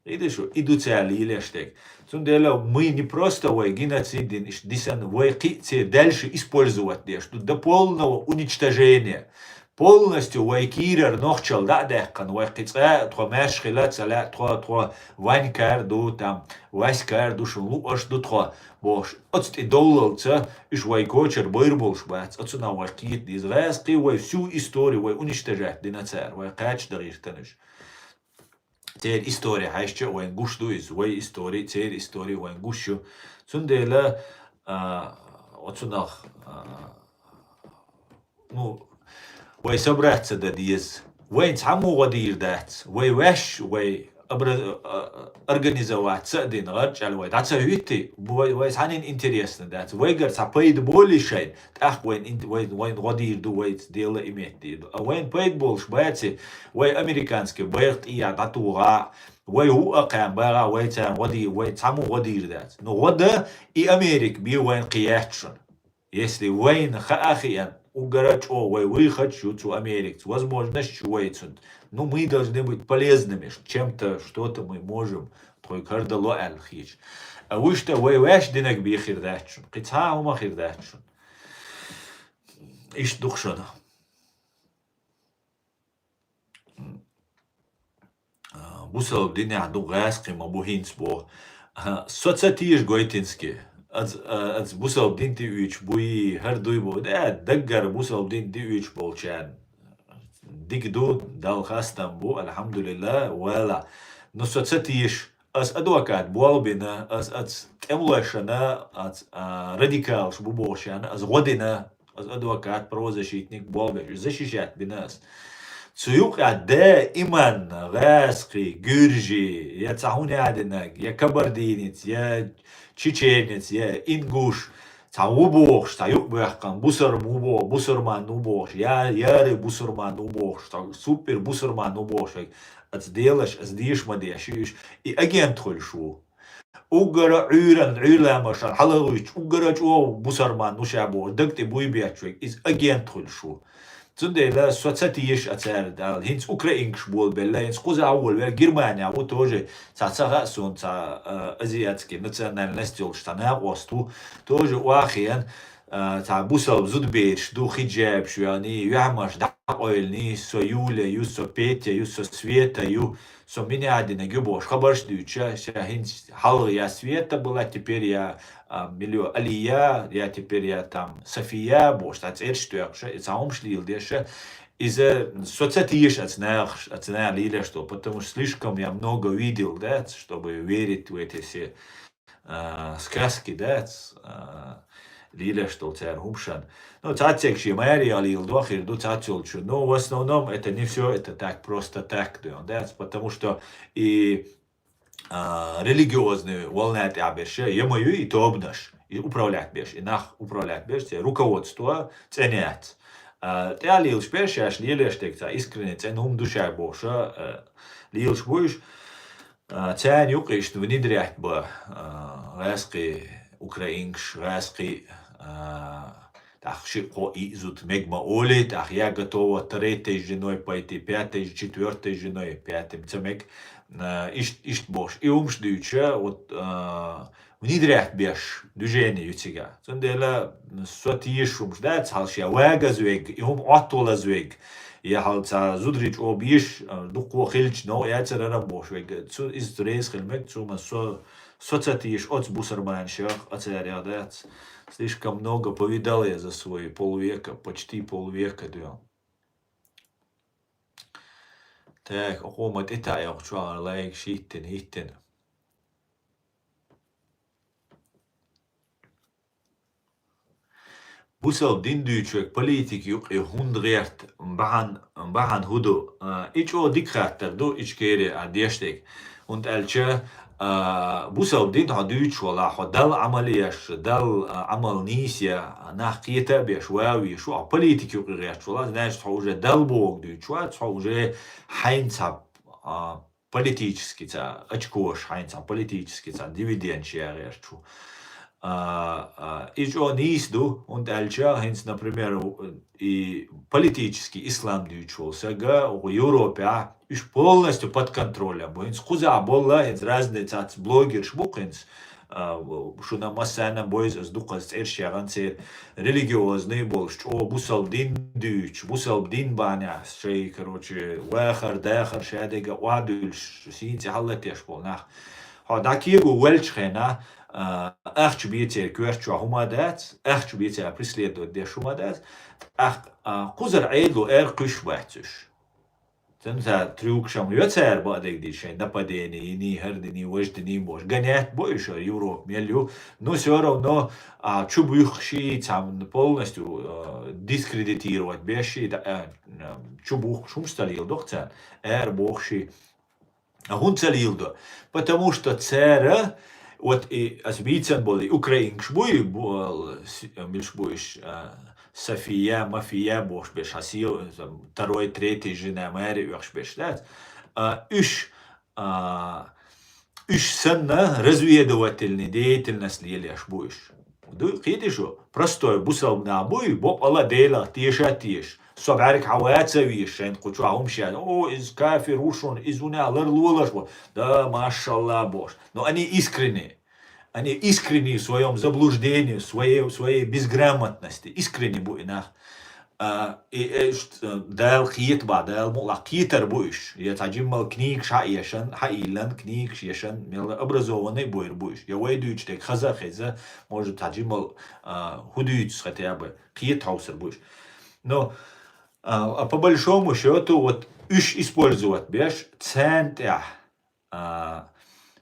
Иди шу, и ду цара лелеш дерг. Цундела мы не просто вай геноцид дина иштта дисан, вай кхиъ церан дальше использовать деш ду до полного уничтожения. Полностью вай кийрара нохчалла дӀа а даьккхина, вай кхин цкъа а тхо маьрша хила а ца лаьа, тхо, тхо Ванькара ду, там, Васькара ду, шун луъаш ду тхо, бохуш. Оцу тӀе довлалца уьш вай кочара байр болуш бац, оцунах вай кхета деза. ГӀаьскхи вай всю историю вай уничтожать дина цара, вай кхача дагӀийтина уьш. Церан истори хьаьжча а вайн гуш ду иза, вай истори, церан истори вайн гуш ю. Цундела, а, оцунах, а, ну, вай собраться дан деза. Вайн цхьаммо гӀо дийр дац. Вай ваьш, вай обра-, а, организоваться а дина, гӀарчӀел вай дӀа ца хӀуьттий, вай, вай цхьаннен интересно дац. Вайгара цхьа пайда болий шайн, тӀаккха вайн ин-, вайн, вайн гӀо дийр ду, вайца дело иметь дийр ду. А вайн пайда болуш баций, вай американский байракх тӀехьа дӀатухахь, вай хӀуъа кхаьн бахахь, вай царна гӀо ди-, вай цхьаммо гӀо дийр дац. Ну, гӀо дан и Америка бен вайна кхин яц шуна. Если вайна хаа а хиъна, уггара чӀогӀа вай вуьйхуш ю цу Америкаца, возможность ю вай цунна. Ну, мы должны быть полезными, чем-то, что-то мы можем, тхоьга хӀара дало аьлла хеташ. А вуьшта вай ваьш динарг бен хир дац шуна, кхин цхьа а хӀума хир дац шуна. Иштта ду-кх шуна. бусалба динехь ду, гӀаскхий ма бу хӀинца боху. Аха, со ца теша гойтинский. Аз, а, аз бусалба дин тӀеуьйтуш буй, хӀара дуй боху. Да, даггара бусалба дин тӀеуьйтуш болчарна дика ду, Далла хастам бу, алхьамдулиллах, вала. Но со ца теша, ас адвокат болх бина, ас, ас тӀемалошна, ас, а, радикалаш бу бохучарна ас гӀо дина, ас адвокат, правозащитник болх беш, защищать бина ас. Цу юкъа даиман гӀаскхий, гуьржи, я цхьа хӀун яьдинарг, я кабардинец, я чеченец, я ингуш, цхьа ву бохуш, цхьа юкъа боьхкан, бусарма ву бо-, бусурман ву бохуш, я, яри бусурман ву бохуш, цхьа супер бусурман ву бохуш, ас делаш, ас деша ма деша уьш, и агент хуьлуш ву. Уггара Ӏуьйранна, Ӏуьйламашан хьалхавуьйтуш, уггара чӀогӀа бусурман ву ша бохуш, даг тӀе буй бетташ верг, иза агент хуьлуш ву. Цундела со ца теша а цара, Дала, хӀинца украинкаш болабелла, хӀинца кхуза а волавелла, Германия ву тоже, цхьа ца хаьа суна, цхьа, а, азиатский национальность йолуш цхьа накъост ву, тоже охьахиъна, а, цхьа бусалба зудабераш ду, хиджабаш йоьхний, юьхьмарш дӀакъойланий, со Юля ю, со Петя ю, со Света ю, со мина а динарг ю бохуш, хабарш дуьйцуш, ша хӀинца хьалха я Света была, теперь я, а, миллион Алия, я теперь я там София бохуш, цхьа цӀераш тоьхуш, и цхьа хӀумаш леладеш, иза со ца теша ас нахаш, ас наха лелаш долу, потому что слишком я много видел, да, чтобы верить в эти все, а, сказки, да, а, лелаш долу цара хӀумашан. Ну, цхьацца шен маре а леладо хир ду, цхьацца йолчу. Но в основном это не всё, это так, просто так, да, потому что и, а, религиозный волна тӀехь берш, я ма ю и тобанаш, и управлять берш, и нах управлять берш, церан руководство цӀена яц. А, тӀехь лелаш берш, шаьш лелаш дерг цхьа искренне цӀена хӀума ду шаьш бохуш, а, лелаш бу уьш. А, царна юкъа иштта внедрять бан, а, гӀаскхий, украинкаш, гӀаскхий, а, тӀаккха ши-кхо-иъ зуда мега ма олий, тӀаккха я готова третьей женой пойти, пятой, четвёртой женой, пятым ца мега, а, ишт-, иштта бохуш. И хӀумаш дуьйцуш, вот, а, внедрять беш движение ю цигахь. Цундела со теша хӀумаш дац, хьал шен вагаза вег, и хӀума Ӏотталаза вег, я хьал цхьа зударий чӀогӀа беш, а, дуккха хилча, новкъа яцара ара бохуш вег. Цу, иза реза хила мега, цу ма со, со ца теша оцу бусурманашех, а царех дац. Слишком много повидал я за свои полвека, почти полвека, дуьйна. Так, окхо ма тӀе таӀа йоккхучохь лайк шиттина, хӀиттина. Бусалба дин дуьйцуш верг политика юкъе хӀунда гӀерта, бахьана, бахьана хӀун ду? А, и чӀогӀа дика хаттар ду, Ичкери, ахь деш дерг. ХӀунда аьлча, а, бусалба дин хьо дуьйцуш валахь, хьо Далла Ӏамал еш, Далла, а, Ӏамал нийса я, нах кхета а беш, ван а веш ву, хьо политика юкъе гӀерташ валахь, значит, хьо уже Далла бохург дуьйцуш вац, хьо уже хьайна цхьа, а, политически цхьа очкош, хьайна цхьа политически цхьа дивидендаш ян гӀерташ ву. А, а, и чӀогӀа нийса ду, хӀунда аьлча, хӀинца, например, и политически ислам дуьйцуш волу сага, оха Европехь, уьш полностью под контролем бу. ХӀинца кхузахь болла, хӀинца разные цац блогерш бу хӀинца, а, шуна массарна а бойза, ас дукхаза цӀерш яхана церан, религиозный болуш, чӀогӀа бусалба дин дуьйцуш, бусалба дин бахьанехь шайн, короче, вахар, дахар, шадерг а охьадуьллуш, сийна цӀе хьалатеш болу нах. Хьо дӀакего ваьллачу хенахь, а, ахча бен церан коьрта чохь хӀума дац, ахча бен церан преследовать деш хӀума дац, тӀаккха, а, кхузара Ӏедало эр кхуьйсуш бац уьш. Цуьнан цара трюкаш ма йо цара бакъдерг дийша, шайн нападение йиний, хӀара диний, важа диний бохуш. Гонять бу уьш, Европа мел ю. Но всё равно, а, чу буьйхкуш и цхьа полностью, а, дискредитировать беш и, да, а, чу бухкуш хӀумаш ца леладо-кх царна. Ара бохуш и. А хӀунда ца леладо? Потому что цара, вот и ас бийцан болу и украинкаш бу, и бу-, с-, милш бу уьш, а, София, Мафия бохуш берш, хьан сел-, второй, третий жена маре оьхуш берш дац. А, уьш, а, уьш санна разведывательный деятельность лелеш бу уьш. Ду, кхетий шу, простой бусалба нах буй, бокъала Делах теша а теша. Со бӀаьрг хьан ваца а вийша, шайн кху чохь хӀума шен. О, иза кафир ву шуна, иза вунех лар лолаш ву. Да, машалла бохуш. Но они искренние. Они искренние в своём заблуждении, в своей, в своей безграмотности. Искренне бу и нах. А, и, э, ш-, э, Дала кхета бахьан, Дала мукъ лахь кхетар бу уьш. Я цхьа жимма книгаш хьаэшан, хьаиллан, книгаш эшан, мел образованный буйр бу уьш. Я вай дуьйцу дерг хаза а хеза, может, цхьа жимма, а, хӀу дуьйцу хотя бы, кхета хьовсур бу уьш. Но, а, а по большому счёту, вот уьш использовать беш, царна тӀехь а,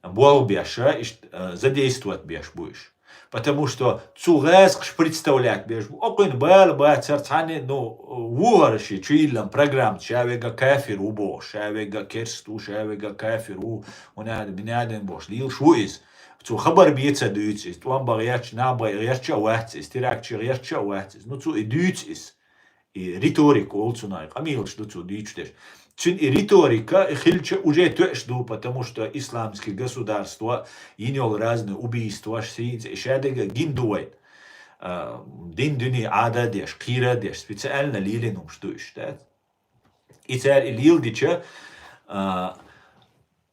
болх беш, иштта, а, задействовать беш бу уьш. Потому что цу гӀаскхаш представлять беш бу. Окхуьнан бала бацар цхьанне, ну, вухара ши чуиллан программа, ша вега кафир ву бохуш, ша вега керст ву, ша вега кафир ву, хӀунда бинадин бохуш, лелаш ву иза. Цу хабар бе ца дуьйцу иза, тӀом бан гӀерташ, нах бан гӀерташ а вац иза, теракташ гӀерташ а вац иза. Ну, цу и дуьйцу иза. И риторика олу цунах, и къамелаш ду цо дуьйцуш дерш. Цуьнан и риторика, и хилча уже тоьаш ду, потому что исламский государство, йина йолу разные убийстваш, сийца, и шадерг а гина ду вайна. А, дин дуьне Ӏада а деш, кхера а деш, специально лелийна хӀумаш ду уьш, да? И цара и леладича, а,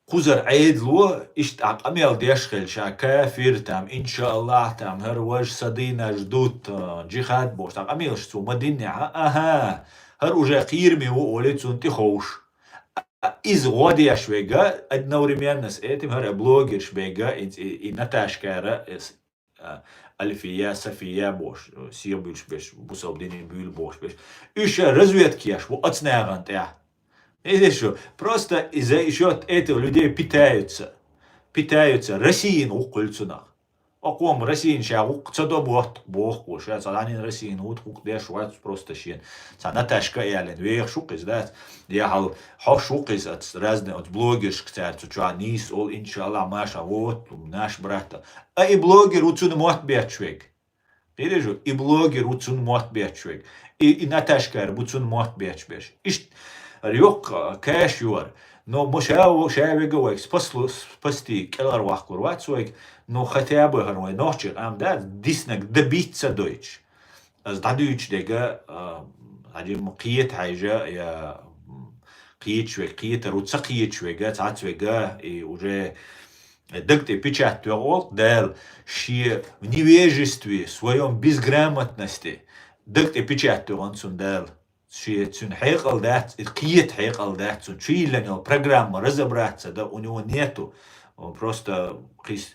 кхузара Ӏедало, иштта а къамел деш хилча, кафир, там, иншааллахь, там, хӀара важа сан дийнаш дут, а, джихад бохуш, а къамелаш цо ма диннехь, аха, хӀара уже кхераме ву олий цунна тӀе ховш. А, иза гӀо деш вега, одновременно с этим хӀара блогерш бега, и, и, и Наташкара, а, Альфия, София бохуш, сиха буьйлуш берш, бусалба дине буьйлу бохуш берш. Уьш разведка еш бу оцу нахана тӀехь. Видишь, просто из-за счёт этих людей питаются. Питаются. Россияна гӀуллакх хуьлу цунах. Окхо-м Россияна ша гӀуллакх ца до боху, боху, ша цхьа дӀанин Россияна ву-кх, гӀуллакх деш вац, просто шена. Цхьа Наташка а ялийна, вехаш ву-кх иза, дац? Я хьал хьош ву-кх иза, оцу разный оцу блогершка цара цу чохь нийса олу, иншааллахь, маша, вот, наш брат. А и блогер ву цунна мотт бетташ вега. Кхиъ ду, и блогер ву цунна мотт бетташ вега. И, и Наташкара бу цунна мотт бетташ берш. Иштта, хӀара йоккха каш ю хӀара. Но ма ша ву, ша вега вайга спаслу-, спасти кӀелхьарваккхур вац вайга. Но хотя бы хӀара вай нохчийн къам дац, диснарг добиться дойтуш. Ас дӀадуьйцуш дерг, а, хьажа ма кхета хьаьжа, я, м, кхеташ вега, кхетар ву ца кхеташ вега, цхьацца вега, и уже даг тӀе печать тоьхна олу Дала, шен в невежестве, в своём безграмотности, даг тӀе печать тоьхна цунна Дала. Шен, цуьнан хьекъал дац, и кхета хьекъал дац, цунна чуйиллина йолу программа разобраться дан у него нету. Он просто кхис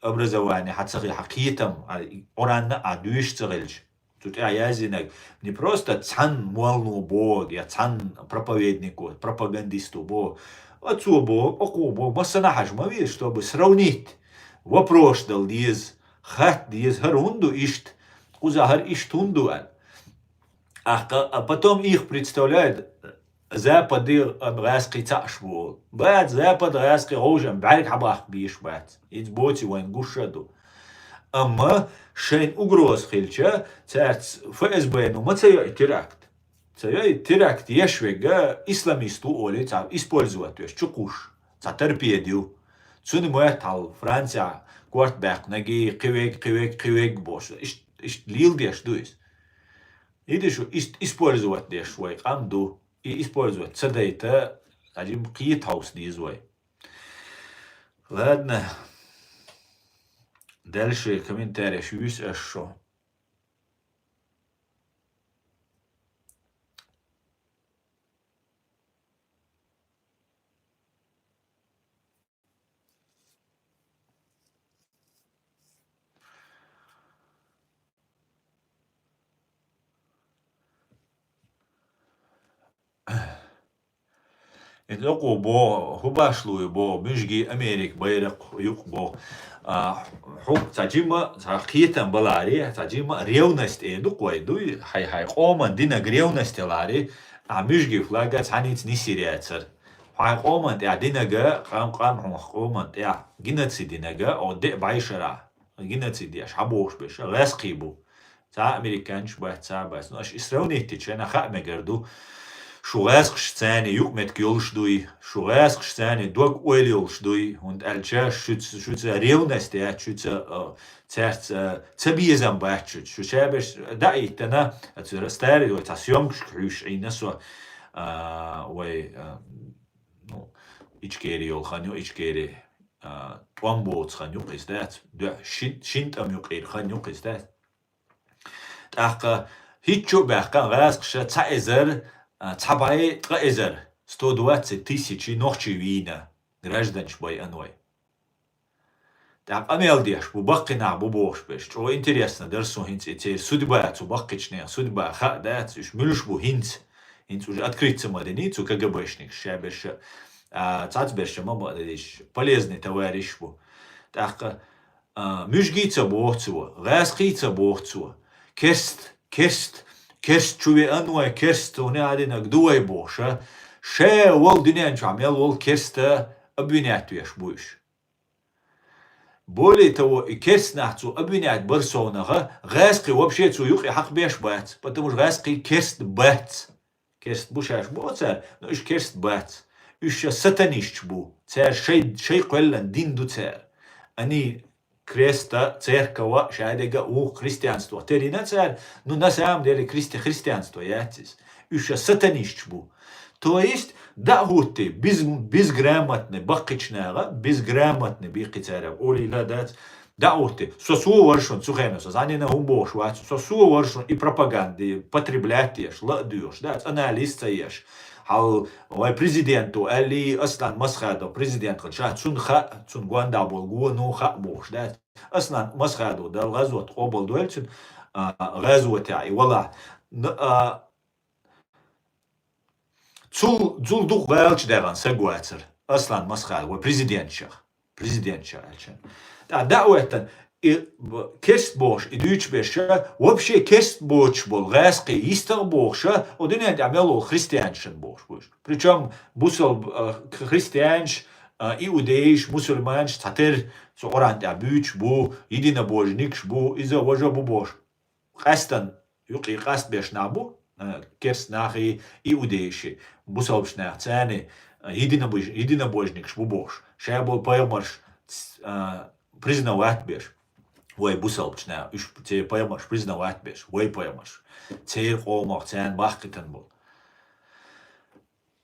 образование хьан ца хи-, хьан кхетам, а, Къуръанна а дуьйш ца хилча. Цу тӀехь яздинарг не просто цхьанна молло боху, я цхьанна проповеднико, пропагандисто боху. Оцо боху, окхо боху, массанхьа хьажа ма веза, чтобы сравнить. Вопрос дала деза, хатта деза, хӀара хӀунда ду иштта, кхузахь хӀара иштта хӀунда ду аьлла. А, а потом их представляют, Западе, а, гӀаьскхий цхьаъ аш бу олу. Бац, Запад гӀаьскхий гӀовжам бӀаьрг хьабаккха бийш бац. Иза боций вайн гуш а ду. Амма шайн угроза хилча, цаьрца ФСБ-ну ма ца йо и теракт. Ца йо и теракт еш вега, исламист ву олий, цхьа использовать веш, чукхуш, цхьа торпеда ю. Цуьнан моьтту хьал Францехь корта баьккхинарг, кхин вег, кхин вег, кхин вег бохуш. Ишт-, иштта леладеш ду иза. Видишь, ис-, использовать деш вай къам ду. И использовать ца дайта, хьажа ма кхета хьовса деза вай. Ладно. Дальше комментарий шуьйса аш шо. Иза окхо боху, хӀу башлуй боху, муьжгий Америка байракх юкъа боху. А, хӀу цхьа жимма, цхьа кхетам баларе, цхьа жимма ревность э ду-кх вай дуй, хьай-хьай къоман динаг ревность яларе, а муьжгий флага цхьаница нисйир яцара. Хьайн къоман тӀехь динага, къам-къам хьуна къоман тӀехь геноцид динага, о де бӀайшара. Геноцид еш, хьан бохуш берш, гӀаьскхий бу. Цхьа американчаш бац, цхьа бац. Ну, аша и сравнить дича, шайна хаа мегар ду. Шу гӀаьскхаш царна юкъаметтиг йолуш дуй, шу гӀаьскхаш царна дог ойла йолуш дуй, хӀунда аьлча шуьца, шуьца ревность яц, шуьца, а, цаьрца, а, цабезам бац шуьца. Шу шаберш даийтана, а, цу старый вай цхьа съемкашка хьуьйсуш Ӏийна со, а, вай, а, ну, Ичкери йолу хан ю, Ичкери, а, тӀом боцу хан ю-кх иза дац. Дуьхьа шин, шин тӀам юкъера хан ю-кх иза дац. ТӀаккха ХӀинцачу а баьккхина гӀазкхаша цхьа эзар, а, цхьа бӀе ткъа эзар, сто двадцать тысяч нохчий вийна, гражданаш байина вай. ТӀаккха къамел деш бу, баккхий нах бу бохуш берш. ЧӀогӀа интересно дара суна хӀинца и церан судьба, цу баккхийчу нехан судьба хаа дац, уьш муьлш бу хӀинца. ХӀинца уже открыться ма дина цу КГБшник, ша берш а, цхьацца берш а ма баъдадеш, полезный товарищ бу. ТӀаккха, а, муьжгий ца боху цо, гӀазкхий ца боху цо. Керст, керст, керст чу веана вай, керст, хӀуна а динарг ду вай бохуш а. Ша волу дуьнен чохь мел волу керста обвинять веш бу уьш. Более того, и керст нах цо обвинять бар совнаха, гӀазкхий вообще цо юкъе хьакхабеш бац, потому что гӀазкхий керст бац. Керст бу шаьш боху цара, но уьш керст бац. Уьш ша сатанисташ бу. Цара шай, шай кхоьллан дин ду цара. Они креста, церква, шадерг а вукху христианство терина цара, ну, на самом деле, кристи-, христианство яц иза. Уьш ша сатанисташ бу. То есть, дӀа а хӀуттий, без-, безграмотный баккхийчу наха, безграмотный баккхий цара, олийла дац, дӀа а хӀуттий. Со, со вара шуна цу хенахь, со занина хӀума бохуш вац, со, со вара шуна и пропаганда потреблять еш, ла а доьхуш, дац, анализ ца еш. Хьал вай президенту, аьллий, Аслан Масхадов президент хилча, цунна хаьа, цунна гондахь болу го, ну, хаьа бохуш, дац. Аслан Масхадов, Далла гӀазот къобал дойла цуьнан, а, гӀазотехь и валахь. Н-, а, Цул, цул дукха гӀалачу дегӀан саг вацара Аслан Масхадов, вай президентшах. Президентшах аьлча. ТӀаккха дӀа а хӀоьттина, и, б-, керст бохуш, и дуьйцуш берш а, вообще керст боцуш болу гӀазкхий йистагӀа бохуш а, о дуьнен тӀехь мел волу христианашна бохуш бу уьш. Причём бусалба, а, христианаш, а, иудейш, мусульманаш цхьатерра цу Къуръан тӀехь буьйцуш бу, единобожникаш бу, иза важа бу бохуш. Къаьстина юкъе къастбеш нах бу, а, керст нахий, иудейший, бусалбачу нах, царний, а, единобож-, единобожникаш бу бохуш. Ша болу пайхамарш, а, признавать беш. Вай бусалбачу нах, уьш церан пайхамарш признавать беш. Вай пайхамарш. Церан къомах, царна бахкийтина болу.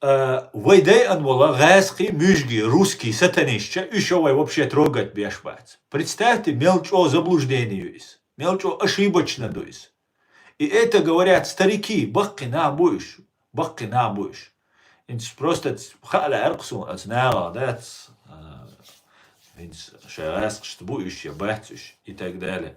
А, вай дайан вола гӀазкхий, муьжгий, русский, сатанистча, уьш а вай вообще трогать беш бац. Представьте, мел чӀогӀа заблуждение ю иза. Мел чӀогӀа ошибочно ду иза. И это говорят старики, баккхий нах бу уьш. Баккхий нах бу уьш. ХӀинца просто ц-, хаа лаьара-кх суна, оцу нахах дац, а, хӀинца шайн гӀазкхашца бу уьш я бац уьш, и так далее.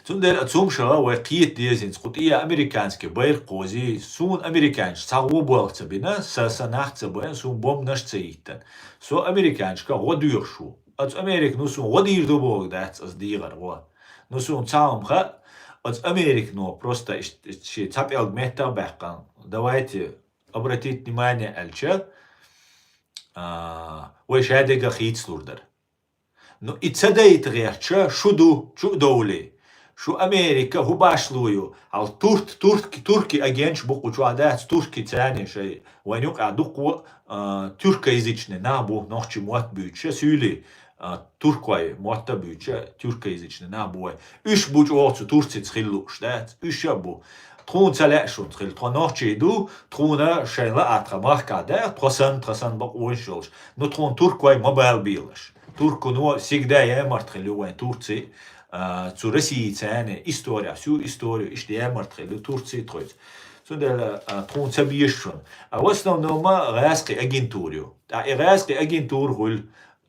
Цундела а цумшала вай кхета деза хӀинца, кху тӀе а американский байракх кхозий, суна американцаш цхьа гӀо болх ца бина, сан, сан нах ца байна, суна бомбанаш ца йиттина. Со американцашка гӀо доьхуш ву. Оцу Америка, ну, суна гӀо дийр ду бохург дац аса дийгӀар гӀо. Ну, суна цхьа хӀума хаьа, оцу Американо просто иш-, иш-, шен цхьа пӀелг меттах а баьккхина. Давайте обратить внимание аьлча, а, вай шадерг а хийцалур дара. Ну, и ца дайта гӀертача, шу ду, чу а довлий. Шу Америка хӀун башло ю? Хьал турт-, турки, турки агенташ бу кху чохь дац, турки царний шай. Вайн юкъахь дуккха, а, тюркоязычный нах бу, нохчий мотт буьйцуша, суьйлий, а, туркой мотт а буьйцуша, тюркоязычный нах бу вай. Уьш бу чӀогӀа цу Турцица хила лууш, дац? Уьш а бу. Тхуна ца лаьа шуна хила. Тхо нохчий ду, тхуна шайн лаьа тхан махкахь дац, тхо санна, тхан санна бакъонаш йолуш. Ну, тхуна туркой ма балбелаш. Туркуно всегда ямарта хилла ю вайн Турци, а, цу Российца, история, всю историю иштта ямарта хилла ю Турци тхоьца. Цундела, а, тхуна ца беза шуна. А в основном а гӀазкхи агентура ю. ТӀаккха и гӀазкхи агентура хуьлу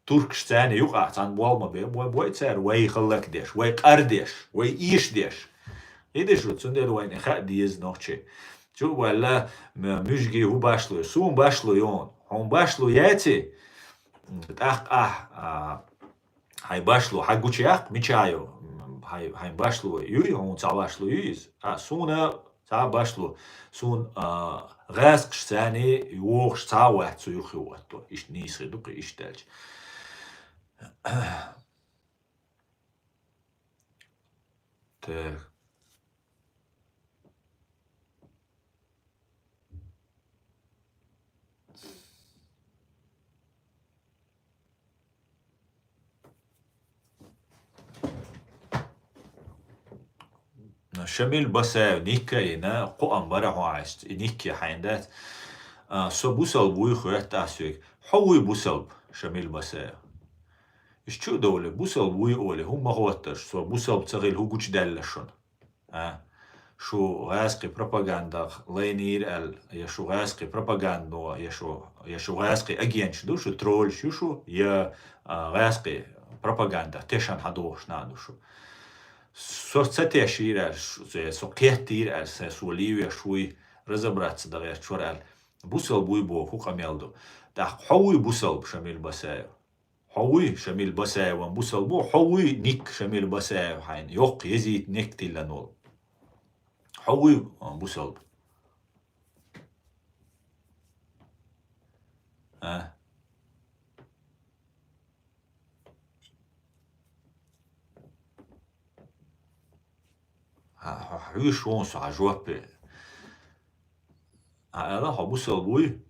туркашца юкъахь цхьана болх ма бе, бой, бой цара вай хӀаллакдеш, вай къардеш, вай эшадеш. ХӀидаш ву, цундела вайна хаа деза нохчий. Чу а ваьлла, м-, муьжгий хӀун башло ю? Суна башло ю хьуна. Хьуна башло яций? ТӀаккха ахь, а, хьайн башло, хьан гучуяккха, мича ю? Хьайн, хьайн башло юй, хьуна цхьа башло юй иза? А, суна цхьа башло. Суна, а, гӀазкхашца йохуш цхьа а вац, цу юххе хӀотто. Иштта нийса хир ду-кх, иштта аьлча. Так. Шамил Басаев, никка йина, кхоам бара хьо айст, и никке хьайн дац. А, со бусалба вуй хоьтту ас вега. Хьо вуй бусалба, Шамил Басаев? Иш чу а довле, бусалба вуй оле, хӀумма ма хотташ, со бусалба ца хила хӀу гучудаьлла шуна? А? шу гӀаскхи пропагандах лайнийра аьлла, я шу гӀаскхи пропагандо, я шу, я шу гӀаскхи агенташ ду шу, тролльш ю шу, я, а, гӀаскхи пропагандах тешан хьадохуш нах ду шу. Со ца тешийра аьлла, шу, со, со кхеттийра аьлла, со, со лийвеш вуй, разобраться дан гӀерташ вара аьлла. Бусалба вуй боху къамел ду. ТӀаккха хьо вуй бусалба, Шамил Басаев? Хьо вуй, Шамил Басаеван бусалба ву, хьо вуй ник Шамил Басаев хьайна, йоккха езийта ник тиллан волу? Хьо вуй, а, бусалба? А? Хьо, хьо хьуьйш вон со хьан жоппе. Хьан ала, хьо бусалба вуй?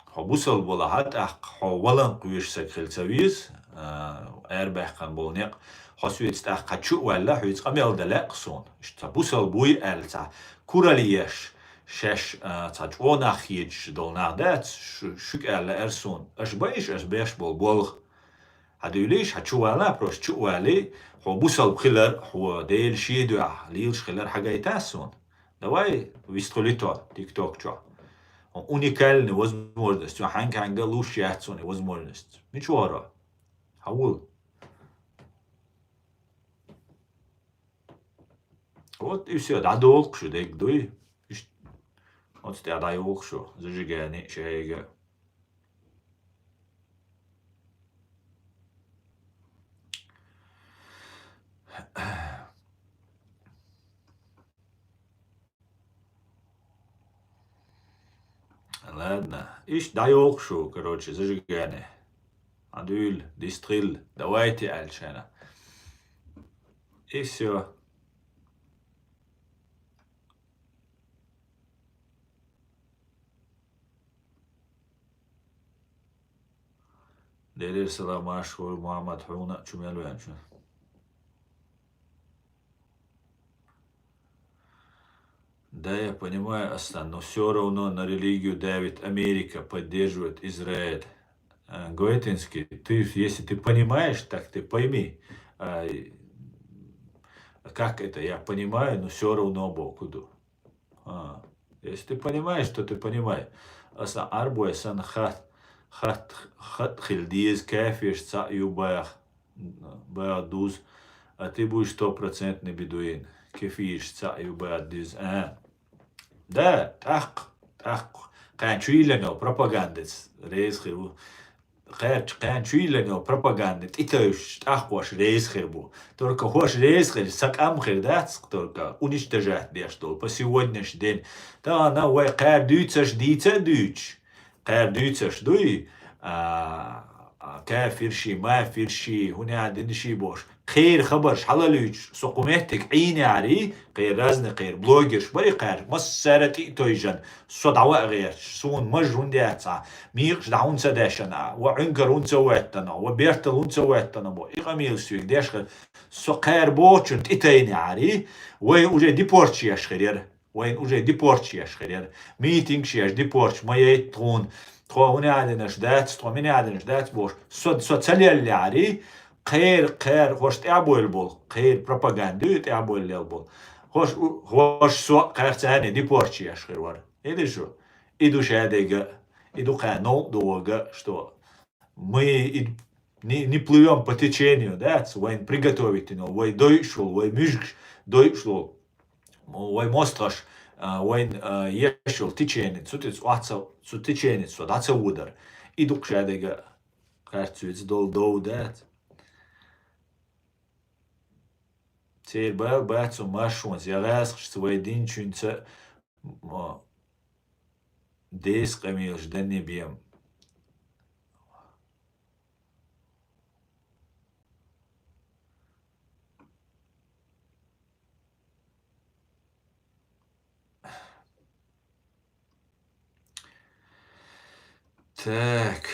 Хьо бусалба валахьа, тӀаккха хьо валан кхоьшу саг хила ца веза, а, арабаьккхина болу некъ. Хьо соьца тӀаккха хьан чу а ваьлла, хьоьца къамел дан лаьа суна. Иштта цхьа бусалба вуй аьлла, цхьа куралла еш, шаьш, а, цхьа чӀогӀа нах хеташ долу нах дац, шу, шуьга аьлла эр суна. Аша байша, аша беш болу болх. Хьан дуьйлийша, хьан чу вала, просто чу а валий, хьо бусалба хилар, хьо Дела шен дуьхьа лелаш хилар хьагайта суна. Давай, вистхуьлуьйту тикток чохь. Уникальный возможность. Цо хьаьнга-хьаьнга луш яц цунна возможность. Мича вара? Хьан вул? Вот и всё, дӀадолу шу, дерг дуй. Иш-, оцу тӀе дӀайолу шу, зажигание шайга. Ладно. Иштта дӀайолу шу, короче, зажигание. Хьан дуьйла, дистхила, давайте аьлла шайна. И всё. Делера салам, Машхур Мухаммад, хьуна а, чу мел веанчу. Да, я понимаю, Аслан, но всё равно на религию давит Америка, поддерживает Израиль. А, Гоэтинский, ты, если ты понимаешь, так ты пойми. А, и, как это, я понимаю, но всё равно боху ду. А, если ты понимаешь, то ты понимай. Аса Ӏарбой сан хат, хат, хат хила деза кафеш цхьаъ ю бах, бах дуз, а ты будешь стопроцентный бедуин. Кефиш цхьаъ ю бах дуз. А. Да, тӀаккха, тӀаккха. Кхайн чуйиллан йолу пропагандец реза хир ву. Кхаьрча кхаьн чуйиллан йолу пропаганда тӀетевжаш тӀаккха хӀорш реза хир бу. Только хӀорш реза хир, сан къам хир дац, только уничтожать деш долу по сегодняшний день. Тахана вай кхаьр дуьйцурш дийца а дуьйцуш, кхаьр дуьйцурш дуй, а, а, кафирши, мафирши, хӀун яа динаши бохуш. Кхеран хабарш хьалалуьйтуш, со кху меттиг Ӏийна яри, кхеран разный кхеран блогерш бари кхаьр, массара а тӀе а тойжан, со дӀаваа гӀерташ, суна маж хӀунда яцахьа, мекъаш дӀа хӀунда ца дешана, ва Ӏуьнкар хӀунда ца веттана, ва бертал хӀунда ца веттана бо, и къамелаш соьга деш хир, со кхаьр бохучун тӀе тайна яри, вай уже депортчеш хир яра. Вайн уже депортчеш хир яра. Митингаш еш, депортч ма яйта тхуна. Тхо хӀун яьдинарш дац, тхо мин яьдинарш дац бохуш. Со, со ца леллехьарий, кхер, кхер, хӀорш тӀаьхьабойла болу, кхер пропаганда ю тӀаьхьабойла лел болу. ХӀорш, хӀорш со кхер царна депортчеш хир вара. Иди шу? И ду шадайга, и ду кхаьна новкъа догӀага, что Мы и не, не плывём по течению, да, вайн приготовить, но вай дойуш волу, вай муьжгаш дойуш волу, вай мостагӀаш, а, вайн, а, еш йолу течение, цу тӀе ца, цу течение со дӀа ца водар. И дукха шадайга харцуьйца долу дов дац. Церан бала бац цу маршонца, я гӀаскхашца вай динчуьнца, м, Деза къамелаш данне бен. Так.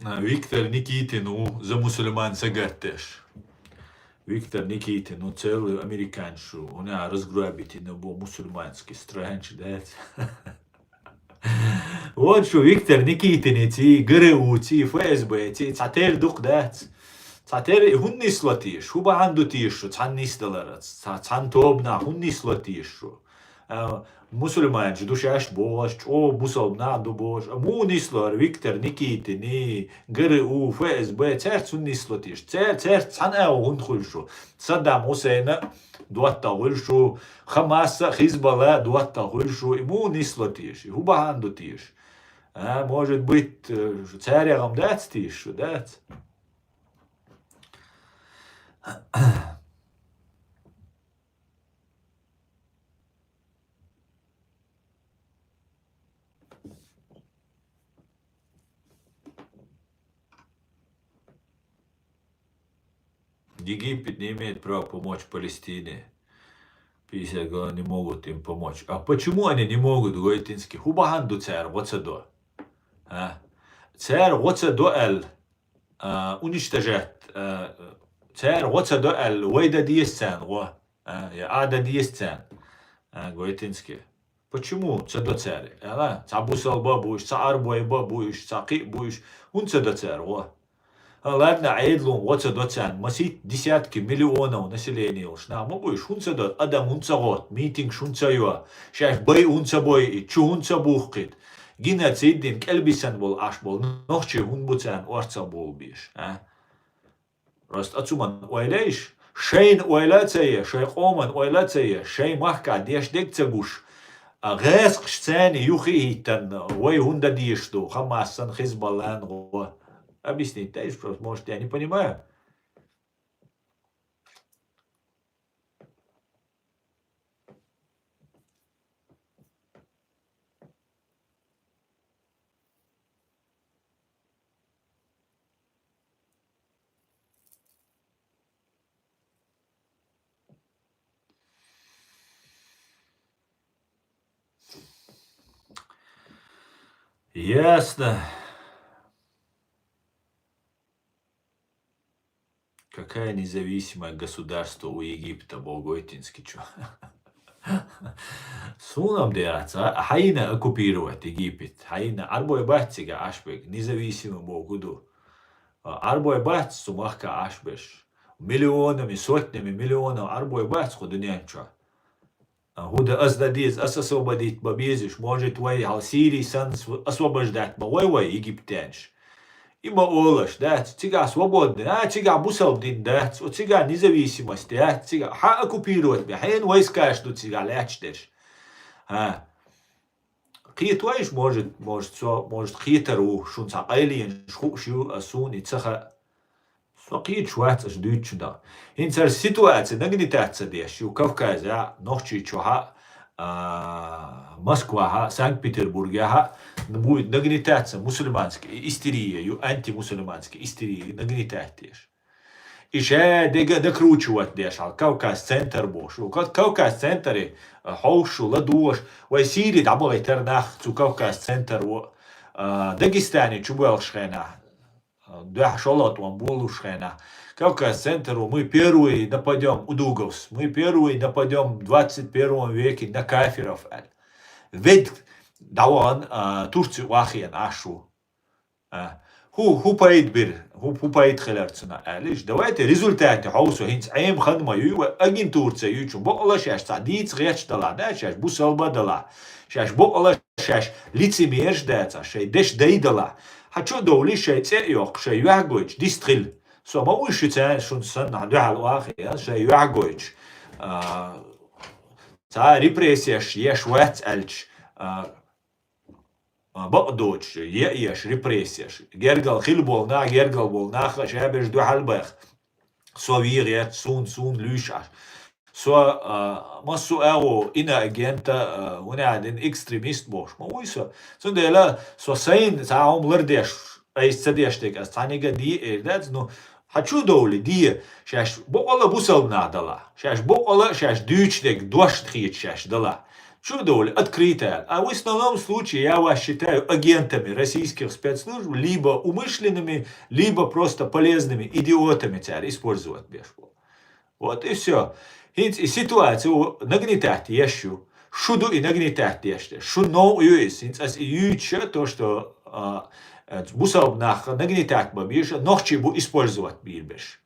А, Виктор Никитин ву за мусульман сагатдеш. Виктор Никитин, ну, целый американец шу, у него разграбить и на бо мусульманский странч, да? Вот шу Виктор Никитин, ци ГРУ, ци ФСБ, ци цатер дук, да? Цатер хун нисло тиш, ху баханду тиш шу, цан нисдаларац, ца-, цан тобна хун нисло тиш шу. А, мусульманча ду шаьш бохаш, чӀо бусалба нах ду бохаш. А муха нислора Виктор Никитин, ГРУ, ФСБ, цаьрца хӀун нисло теш? Цаьр-, цаьрца цхьана а хӀунда хуьлу шу? Саддам Хусейна доттагӀа хуьлу шу, Хамаса, Хизбалла доттагӀа хуьлу шу. И муха нисло теш? И хӀун бахьана ду теш? А, может быть, э, цаьрегӀа-м дац теш шу, дац? Египет не имеет права помочь Палестине. Пятьдесят голов не могут им помочь. А почему они не могут, Гойтинский? ХӀун бахьана ду цара гӀо ца до? А? Цара гӀо ца до аьлла, а, уничтожать, а, цара гӀо ца до аьлла, вай дан деза царна гӀо, а, я а дан деза царна, а, Гойтинский. Почему ца до цара? Ала, цхьа бусалба а бу уьш, цхьа арбой ба а бу уьш, цхьа кхин а бу уьш. ХӀунда ца до цара гӀо? А, ладно, Ӏедална гӀо ца до царна, масийтта десятки миллионов население йолуш нах ма бу уьш. ХӀунда ца до? Адам хӀунда ца гӀотта, митингаш хӀунда ца йо, шаьш байа хӀунда ца бойийта, чу хӀунда ца бухкийта? Геноцид дина кӀелбисина болу Ӏаш болу нохчий хӀунда бу царна орцах болу беш, а? Просто ацуман ойла еш, шайна ойла а ца еш, шайн къоман ойла а ца еш, шайн махка деш дерг а ца гуш, а гӀаскхаш царна юххе а хӀиттина, вай хӀунда дезаш ду, Хамасан, Хизбаллан гӀо? Объяснить дай, просто, может, я не понимаю. Ясно. Какая независимое государство у Египта, бо Гойтинский чу? Суна-м дера ца, хьайна оккупировать Египет, хьайна, арбой бац цига Ӏаш берг, независимый боху ду. Арбой бац цу махка Ӏаш берш. Миллионами, сотнями миллионов арбой бац кху дуьнен чу. А, хӀунда ас дан деза, ас освободить бан безаш, может, вай хьал Сири санна св-, освобождать бан вай вай египтянаш? И ма олаш, дац, цигахь свободный, а, цигахь бусалба дин дац, о, цигахь независимость яц, цигахь хьан оккупировать бе, хьенан войскаш ду цигахь лаьтташ дерш? А. Кхетавайш, может, может, со, может, кхетар ву, шун цхьа къайленаш хууш ю, а суна и ца хаьа. Со кхеташ вац аша дуьйцучу дагӀа. ХӀинца хӀара ситуация нагнетать ца деш ю Кавказехь, Нохчийчохь, а, Москвахь, Санкт-Петербургехь, будет нагнетать ца мусульманский истерия ю, антимусульманский истерия нагнетать деш. И ша дега накручивать деш хьал, Кавказ центр бохуш. Ю Кав-, Кавказ центре, а, хьовш шу ладугӀуш, вай Сири дӀабахийтар нах цу Кавказ центр ву, а, Дагестане чу боьлхуш хенахь, а, дуьхьа шолгӀа тӀом болуш хенахь, Кавказ центр ву, мы первые нападём, удуговс, мы первые нападём в двадцать первом веке на кафиров аьлла. Вед дӀавахана, а, Турци вахийна Ӏаш ву. А, хӀу, хӀу пайда бира, хӀу, хӀу пайда хилар цунах аьлла. Иштта, давайте результате хьовсо, хӀинца Ӏема хан ма юй, вай агентура ца юй чу, бакъала шаьш цхьа дийца гӀерташ далахь, да, шаьш бусалба далахь, шаьш бакъала шаьш лицемерш дацахь, шайн деш дай далахь. Хьан чу а довлий, шайн цӀе а йоккху, шайн юьхь гойтуш, дистхила. Со ма вуй шу царна, шун санна, хьан дуьхьал вахийна, шайн юьхь гойтуш. А, цхьа репрессияш еш вац аьлча, а, а, бакъдоцуш, е а еш, репрессияш. Гергал хила болу нах, гергал болу нах а шаберш дуьхьал баха. Со вегӀерца, суна, суна луьйш Ӏаш. Со, а, массо а агӀо иноагента, а, вуьнехь дина экстремист бохуш ма вуй со. Цундела со сайна цхьа хӀума лардеш, айса ца деш дерг ас цхьаьннега де эр дац, ну, хьан чу а довлий, де, шаьш бакъала бусалба нах далахь, шаьш бакъала шаьш дуьйцуш дерг дош хеташ шаьш далахь. Чу а довлий, открыто аьлла. А в основном случае я вас считаю агентами российских спецслужб, либо умышленными, либо просто полезными идиотами цара использовать беш болу. Вот и всё. ХӀинца и ситуацию нагнетать еш ю. Шу ду и нагнетать еш. Шу новкъа ю иза. ХӀинца ас и юьйцуш, то, что, а, а, бусалба нах нагнетать бан безаш, нохчий бу использовать бийр берш.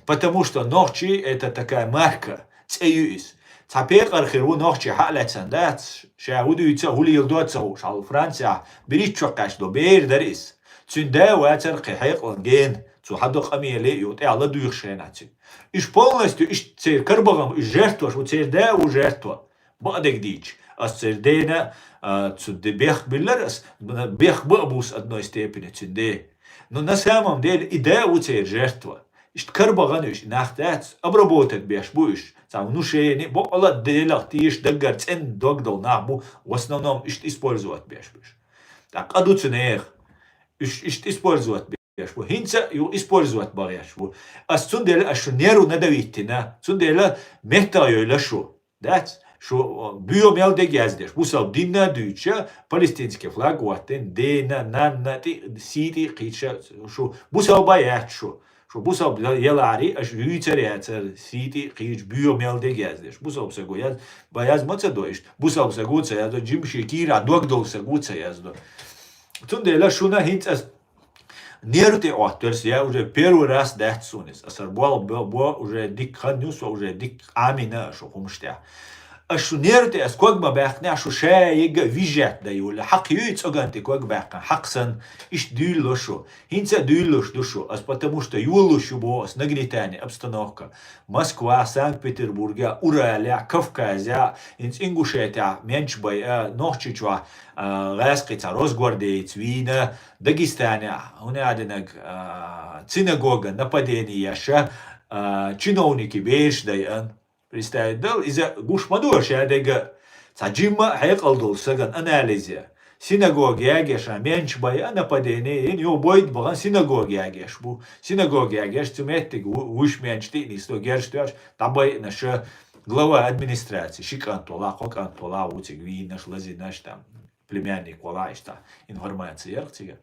Потому что нохчий — это такая марка, цӀе ю иза. Цхьа пекъар хир ву нохчий хьа а лаьцна дац, ша хӀу дуьйцу а, хӀу леладо а ца хууш, хьал Францехь бириччо кхаьчна до бер дара иза. Цуьнан да вацара кхин хьекъална гена, цо хьадо къамеле а юкъа, тӀехь ладуьйхуш хенахь цуьнан. Уьш полностью, иштта церан карабахам, уьш жертваш ву, церан да а ву жертва. Бакъдерг дийцича, ас церан дена, а, цу де бехк биллар ас, бехк бан а бус одной степени цуьнан де. Но на самом деле и да а ву церан жертва. Иштта карабахана уьш, и нах дац, обработать беш бу уьш. Цхьа внушение, бакъала а Делах теша, даггара цӀена дог долу нах бу, в основном иштта использовать беш бу уьш. ТӀаккха къа ду цу нехан. Уьш иштта использовать беш бу. ХӀинца а юха использовать бан гӀерташ бу. Ас цундела ас шу нерву надавиттина, цундела меттах йойла шу. Дац? Шу, о, буьйо мел дерг яздеш. Бусалба дин а дуьйцуш, палестинский флаг хӀоттийна, дена, нанна тӀе, сий тӀе кхийча, шу бусалба яц шу. Шу бусалба ялахьарий, аша юьйцар яцара, сий тӀе кхийча, буьйо мел дерг яздеш. Бусалба саго яз, ба яз ма ца до иштта. Бусалба саго ца яздо, жимма шен кийрахь дог долу саго ца яздо. Цундела шуна хӀинца ас нерву тӀе Ӏоттавелла со, я уже первый раз дац суна иза. Аса бо, бо, бо уже дика хан ю, со уже дика Ӏамийна аша хӀумаш тӀехь. Ас шу нерву тӀе ас ког ма баьккхинехь, шу ша ега вижет дан йолу. Хьакха юй цӀоган тӀе ког баьккхина, хьакха санна, иштта дуьйлало шу. ХӀинца а дуьйлалуш ду шу. Ас потому что йолалуш ю боху ас нагнетание обстановка. Москва, Санкт-Петербурге, Урале, Кавказе, хӀинца Ингушетехь менчу байа, Нохчийчохь, а, гӀаьскхи цхьа росгвардеец вийна, Дагестанехь, хӀунда аьлла динарг, а, синагога нападение еш, а, чиновники бераш дайан. Представить дал, иза гуш ма ду аша дерг а, цхьа жимма а хьекъал долу саган анализе. Синагога ягеш а менчу байа нападение, ин ю бойда бахана синагога ягеш бу. Синагога ягеш цу меттиг ву-, вуьш менчу тӀе а нисло, герш тоьш, дӀабайъина ша глава администрации, ши кӀант вала, кхо кӀант вала, вуцига вийнаш, лазийнаш там. Племянник вала иштта информация ярх цига.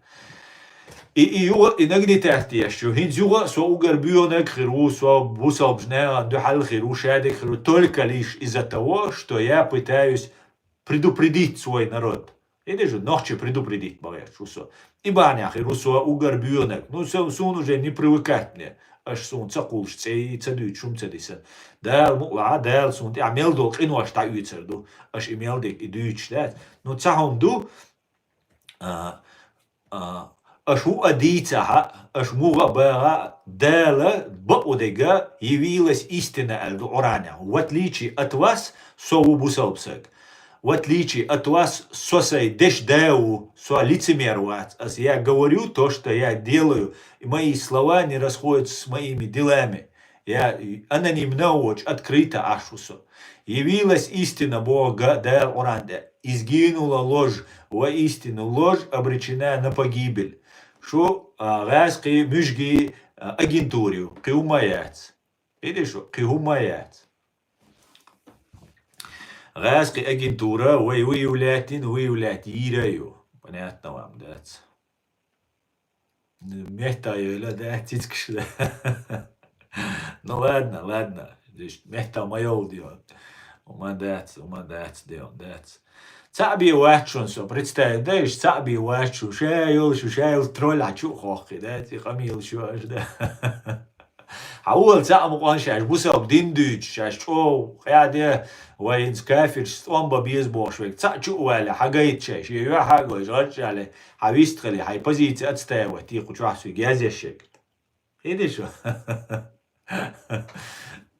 И, и юха, и нагнетать еш ю. ХӀинца юха со угар буьйхинарг хир ву, со бусалбачу нахана дуьхьал хир ву, шадерг хир ву, только лишь из-за того, что я пытаюсь предупредить свой народ. Или же нохчий предупредить бан гӀерташ ву со. И бахьанехь хир ву со угар буьйхинарг. Ну, со, суна уже не привыкать мне. Аша суна ца кхуллуш, цӀе ца дуьйцуш хӀума ца дисина. Дала мукъалахь, Дала суна тӀехь мел долу къинош дӀаоьцур ду. Аша и мел дерг и дуьйцуш дац. Ну, цхьа хӀума ду, а, а, аша хӀу а дийцахь а, аша муха а бахахь а, Дала бакъо дерг а, явилась истина аьлла ду Къуръанехь. В отличие от вас, со ву бусалба саг. В отличие от вас, со сайн дешан да ву, со лицемер вац. Ас я говорю то, что я делаю, и мои слова не расходятся с моими делами. Я анонимно а воцуш, открыто Ӏаш ву со. Явилась истина, боху Дала Къуръан тӀе. И сгинула ложь, воистину ложь обречена на погибель. Шу, а, гӀаьскхи, муьжгий, а, агентура ю, кхин хӀума яц. Видишь, кхин хӀума яц. ГӀаьскхи агентура вай выявлять йина, выявлять йийр а ю. Понятно вам, дац? Метта йойла, да, цицкаш, да. Ну ладно, ладно. Здесь метта ма йолу, дион. Ума дац, ума дац, дион, дац. Цхьаъ бен вац шуна со, представить, да, иштта цхьаъ бен вац шуна. Ша йолуш, ша йолу тролль а чу а хохкий, да, ци къамелаш ю аша, да. Хьан вала цхьаъ ма къонаш аьлча, бусалба дин дуьйцуш, аьлча, чӀогӀа къаьхьа де, вай хӀинца кафирш тӀом бан беза бохуш верг, цхьаъ чу а вале, хьан гайта шай, шен юьхь а гой, гӀарчӀ а ле, хьан вист хили, хьайн позиция отстаивать, и кху чохь суьга язъеш шерг. Хиди шу?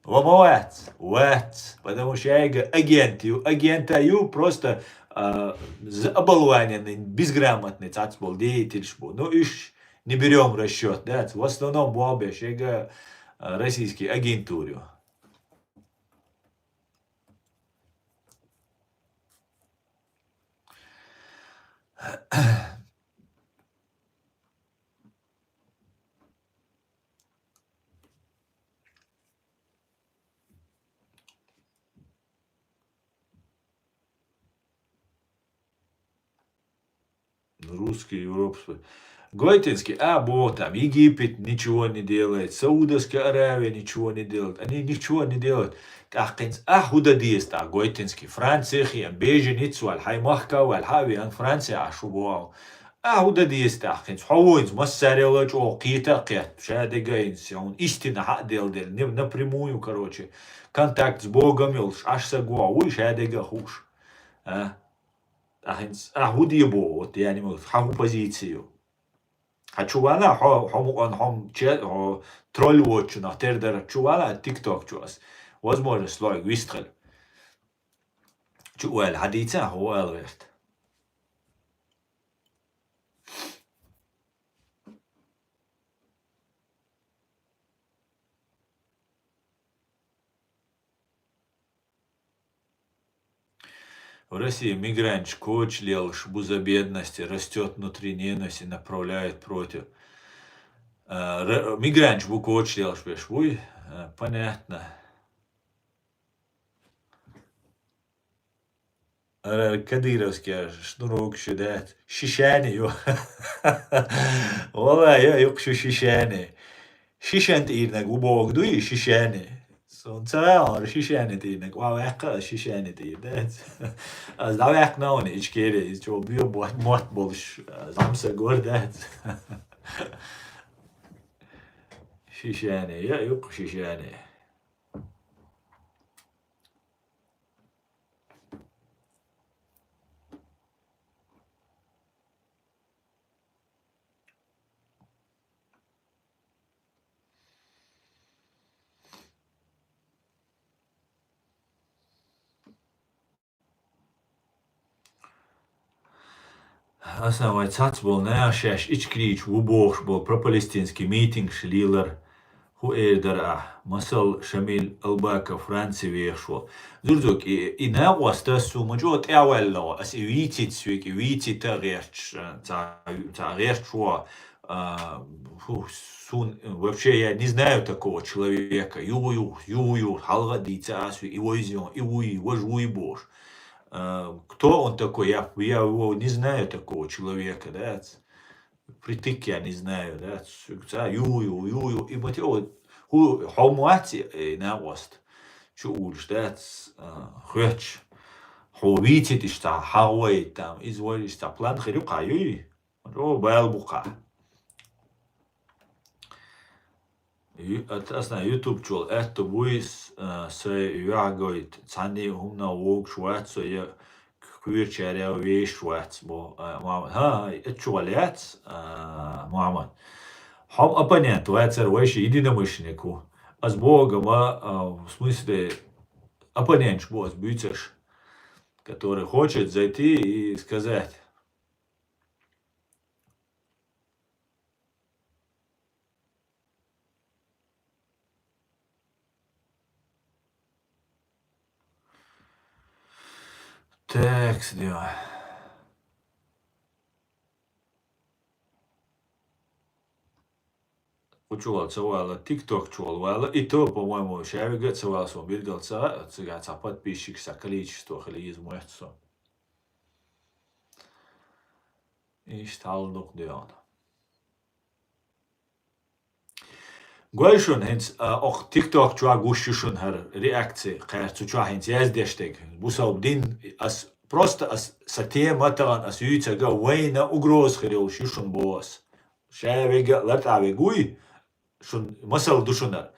Ва ма вац, вац, потому что шайга агент ю, агента ю, просто, а, з-, оболваненный, безграмотный цац болу деятельш бу. Ну, уьш не берём в расчёт, да, в основном боху беш, шайга, а, российский агентур ю. Русский, европский. Гойтинский, а, бо, там, Египет ничего не делает, Саудовская Аравия ничего не делает, они ничего не делают. ТӀаккха хӀинца ахьа хӀу дан деза тӀаккха Гойтинский? Франция хиъна, беженец ваьлла, хьай махка ваьлла, хьа а веана, Франция Ӏаш ву боху. Ахьа хӀу дан деза тӀаккха хӀинца? Хьо ву хӀинца массарел а чӀогӀа кхета а кхетта, шадерг а хӀинца, хьуна истина хьа а делладелла, не-, напрямую, короче, контакт с Богом йолуш, Ӏаш са гохь вуй, шадерг а хууш. А? ТӀаккха хӀинца ахьа хӀу де боху, вот, я не могу, хьан хӀу позицию? Хьан чу вала, хьо, хьо мукъан, хьо м-, че-, хьо тролль воцучунах тера дара, чу вала, TikTok чу ас. Возможно, слой вистхил. Чу вала, хьан дийца, хьо ала верт. В России мигранташ коча лелаш бу за бедности, растёт внутри ненависть и направляет против. А, р-, мигранташ бу коча лелаш беш буй? А, понятно. Ара кадыровский шнурок шу дац. Шишани ю. Вала, я юкъ шу шишани. Шишан тӀийрнаг ву богу дуй, шишани. Сон ца ваьлла, шишани тӀийрнаг. Ва ваьккха, шишани тӀийр дац. Аз дӀаваьккхина вани Ичкери, из чо буьо бот, мот болуш, аз амса гор дац. Шишани, я юкъ шишани. Аса вай цац болу наха шаьш ичкрийча ву бохуш болу пропалестинский митингаш лелар. ХӀун эр дара ахь? Масал, Шамиль Албаков Франци вехаш волу. Зурзук, и, и накъост ас цу ма чӀогӀа тӀаьхьаваьлла ван. Ас и вийцица соьга, и вийцита а гӀерташ, ца, ца гӀерташ ван. А, фу, сун, вообще, я не знаю такого человека. Ю, ю, ю, ю, хьалха а дийца ас, и вайзион, и вуй, важа вуй бохуш. А, кто он такой? Я, я его не знаю, такого человека, да? Притык я не знаю, да? Цуьнга ца, ю, ю, ю, ю. И ма те, вот, хӀу, хьо ма вац, э, накъост. Чу улуш дац, а, хоьттуш. Хьо вийциташ ца, хьагӀ вай, там, иза вай, иштта план хир ю кхьа, юй? О, бала бу кхьа. Ю-, ат-, ас на YouTube чул аьтто буй, с-, а, сай йоьхьагойт, цхьанний хӀуманах вогуш вац со, я кхоьручаьрел вешаш вац бо, а, ма-, хӀа, хӀа, эт чу ваьлла яц, а, Мухаммад. Хьо-м оппонент вацара, вайша единомышленник ву. Ас богу ма, а, в смысле, оппоненташ бу ас буьйцурш, который хочет зайти и сказать. Так, сидя. Кху чу вала ца вала, TikTok чу вала вала, и то, по-моему, шаьвига а ца вала, сон билгал ца, цигахь цхьа подписчик, цхьа количество хила иза моьтту со. Иштта хьал дукха деана. Гой шуна хӀинца, а, окху TikTok чохь гуш ю шуна хӀара реакция, кхаьр цу чохь хӀинца яздеш дерг. Бусалба дин, ас, просто ас, сан тема тахана ас юьйцург а вайна угроза хир йолуш ю шуна боху ас. Ша вега а лартӀахь вега вуй, шуна масал ду шуна.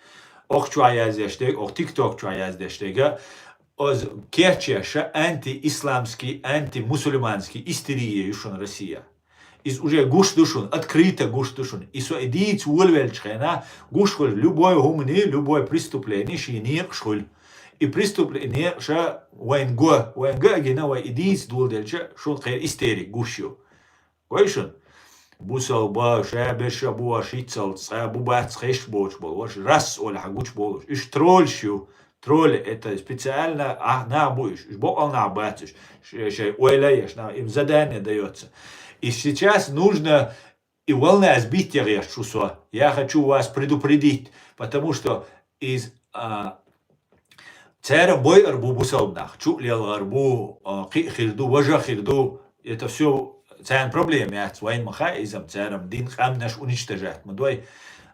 Окху чохь яздеш дерг, окху TikTok чохь яздеш дерг а, оз кечъеш а антиисламский, антимусульманский истерия ю шуна Россия. Иза уже гуш ду шуна, открыто гуш ду шуна. И со и дийца волавеллачу хенахь гуш хуьлу любой хӀумане, любой преступление шен некъаш хуьлу. И преступление некъаша вайн го, вайн го а гина, вай и дийца доладелча, шуна кхеран истерик гуш ю. Гой шуна? Бусалба, ша берш а бу, аш хӀинццалц, цкъа бу бац хезаш боцуш болу, аш рас олехь гучу болуш. Уьш тролльш ю. Тролли, это специально, а, нах бу уьш. Уьш бокъал нах бац уьш. Ш-, шайн ойла еш, нах, им задание даётся. И сейчас нужно, и волна сбить я гӀерташ ву со. Я хочу вас предупредить, потому что из, а, церан бойар бу бусалба нах. Чу а лелгӀар бу, а, кхиъ хир ду, важа хир ду. Это всё царна проблема яц, вайна ма хаьа иза-м, цар-м дин, къаьмнаш уничтожать ма дой,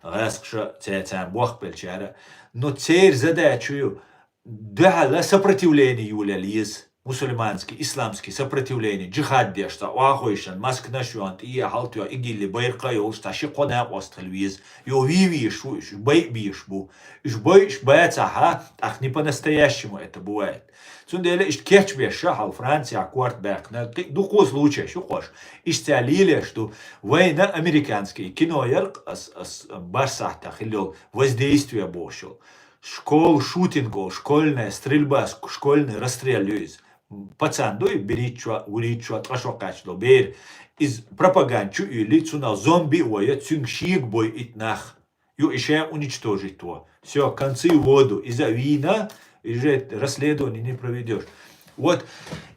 гӀаскхаша, цар, царна бохк беллачара. Но церан задача ю, дуьхьала сопротивление йолаяла еза. Мусульманский, исламский сопротивление, джихад деш, цхьа охойшан, масканаш йоахана, тӀе хьалтайоахана, игилли байракх а йолуш, цхьа ши-кхо накъост хила веза. Йо, вий везаш ву уьш, уьш байа безаш бу. Уьш байаш бацахь, тӀаккха не по-настоящему это бывает. Цундела иштта кечбеш ша хьал Францехь корта баьккхина, кхин дукха случайш ю кхош. Иштта цара лелаеш ду. Вайна американский кино яра-кх, ас, ас бархӀ сахьтехь хилла йолу, «Воздействие» бохуш йолу. Школа, шутинг олу, школьная стрельба, ск-, школьный расстрел ю иза. Пацан ду и, берхӀиттачо, вуьрхӀиттачо, ткъа шо кхаьчна долу бер. Иза пропаганда чу а юьллий, цунах зомби а вой, цуьнга шега бойуьйту нах. Ю и ша уничтожить во. Всё, концы в воду. Иза а вийна, и же расследование не проведёшь. Вот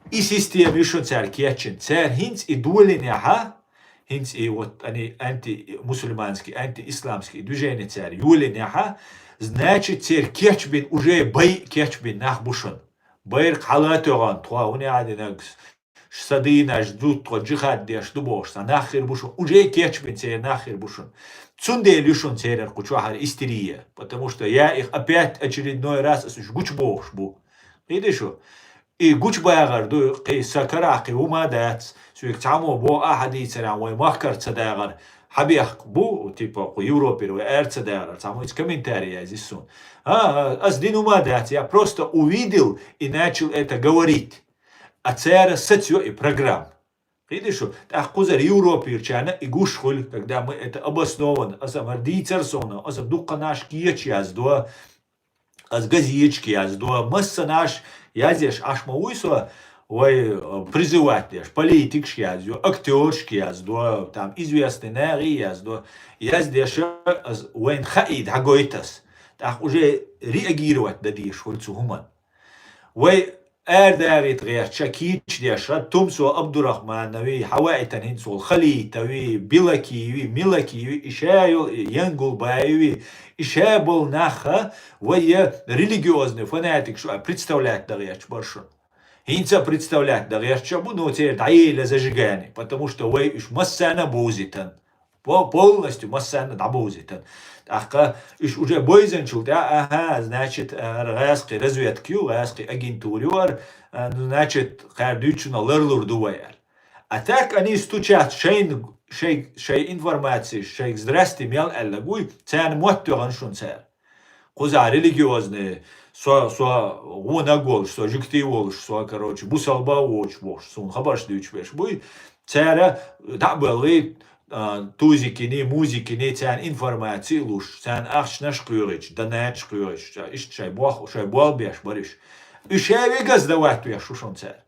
и система ю шуна цара кечйина. Цара хӀинца и долийнехь, хӀинца и вот они анти-мусульманский, антиисламский движение цара йолийнехь, значит, церан кечбина, уже байа кечбина нах бу шуна. Байракх хьала а тоьхна, тхо хӀун яа динарг, сан дийнаш зуда тхо джихад деш ду бохуш, сан нах хир бу шуна. Уже кечбина церан нах хир бу шуна. Цундела ю шуна церан кху чохь хӀара истерия, потому что я их опять очередной раз, ас уьш гучубохуш бу. Кхийтий шу? И гучубагӀар ду, кхин сан карахь кхин хӀума а дац, соьга цхьаммо боху а хьан дийцаран вай махкара ца дагӀар, хьан бехк бу, типа, кху Европера вай ара ца дагӀар, цхьаммо иза комментарий язйи суна. А, а, ас дина хӀума а дац, я просто увидел и начал это говорить. А цара сацайо и программа. Кхийтий шу? ТӀаккха кхузара Европерчарна и гуш хуьлу, когда мы это обоснованно, аса мара дийцар суна, аса дуккха наш кеча яздо, ас газеташка яздо, массанаш язъеш Ӏаш ма вуй со, вай, э, призывать деш, политикаш язйо, актёрашка яздо, там известный нахе яздо, яздеш ас вайна хаий дӀагойту ас. ТӀаккха уже реагировать дан дезаш хуьлу цу хӀуманна. Вай арадагӀийта гӀерташ, кийча деш, Тумсо Абдурахманови, хьаваийтина хӀинца волу Халитови, Билакиеви, Милакиеви, и ша йолу, и Янгулбаеви, и ша болу нах а, вай я религиозный фанатикаш а представлять дан гӀерташ бара шуна. ХӀинца а представлять дан гӀерташ а бу, но церан дӀаелла зажигание, потому что вай уьш массарна а бовзийтина. По-, полностью массарна а дӀабовзийтина. ТӀаккха уьш уже бовзанчул тӀаьхьа, ага, значит, а, гӀаскхи разведка ю, гӀаскхи агентура ю ара, а, ну, значит, кхара дуьйцучунах ларлур ду вай аьлла. А так они стучат шайна, шай, шай информаци, шайга здрасте мел аьлларг вуй, царна мотт тоьхна шуна цара. Кхузахь религиозный, со, со гӀонаг волуш, со жуьгтий волуш, со, короче, бусалба а воцуш бохуш, суна хабарш дуьйцуш берш буй. Цара дӀа а баллий, а, тузикиний, музикиний, царна информаци а луш, царна ахчанаш а кхоьхьуьйтуш, доначаш а кхоьхьуьйтуш, иштта шайн бох-, шайн болх беш бара уьш. Уьш ша вегаза дан ватта веш ву шуна цара.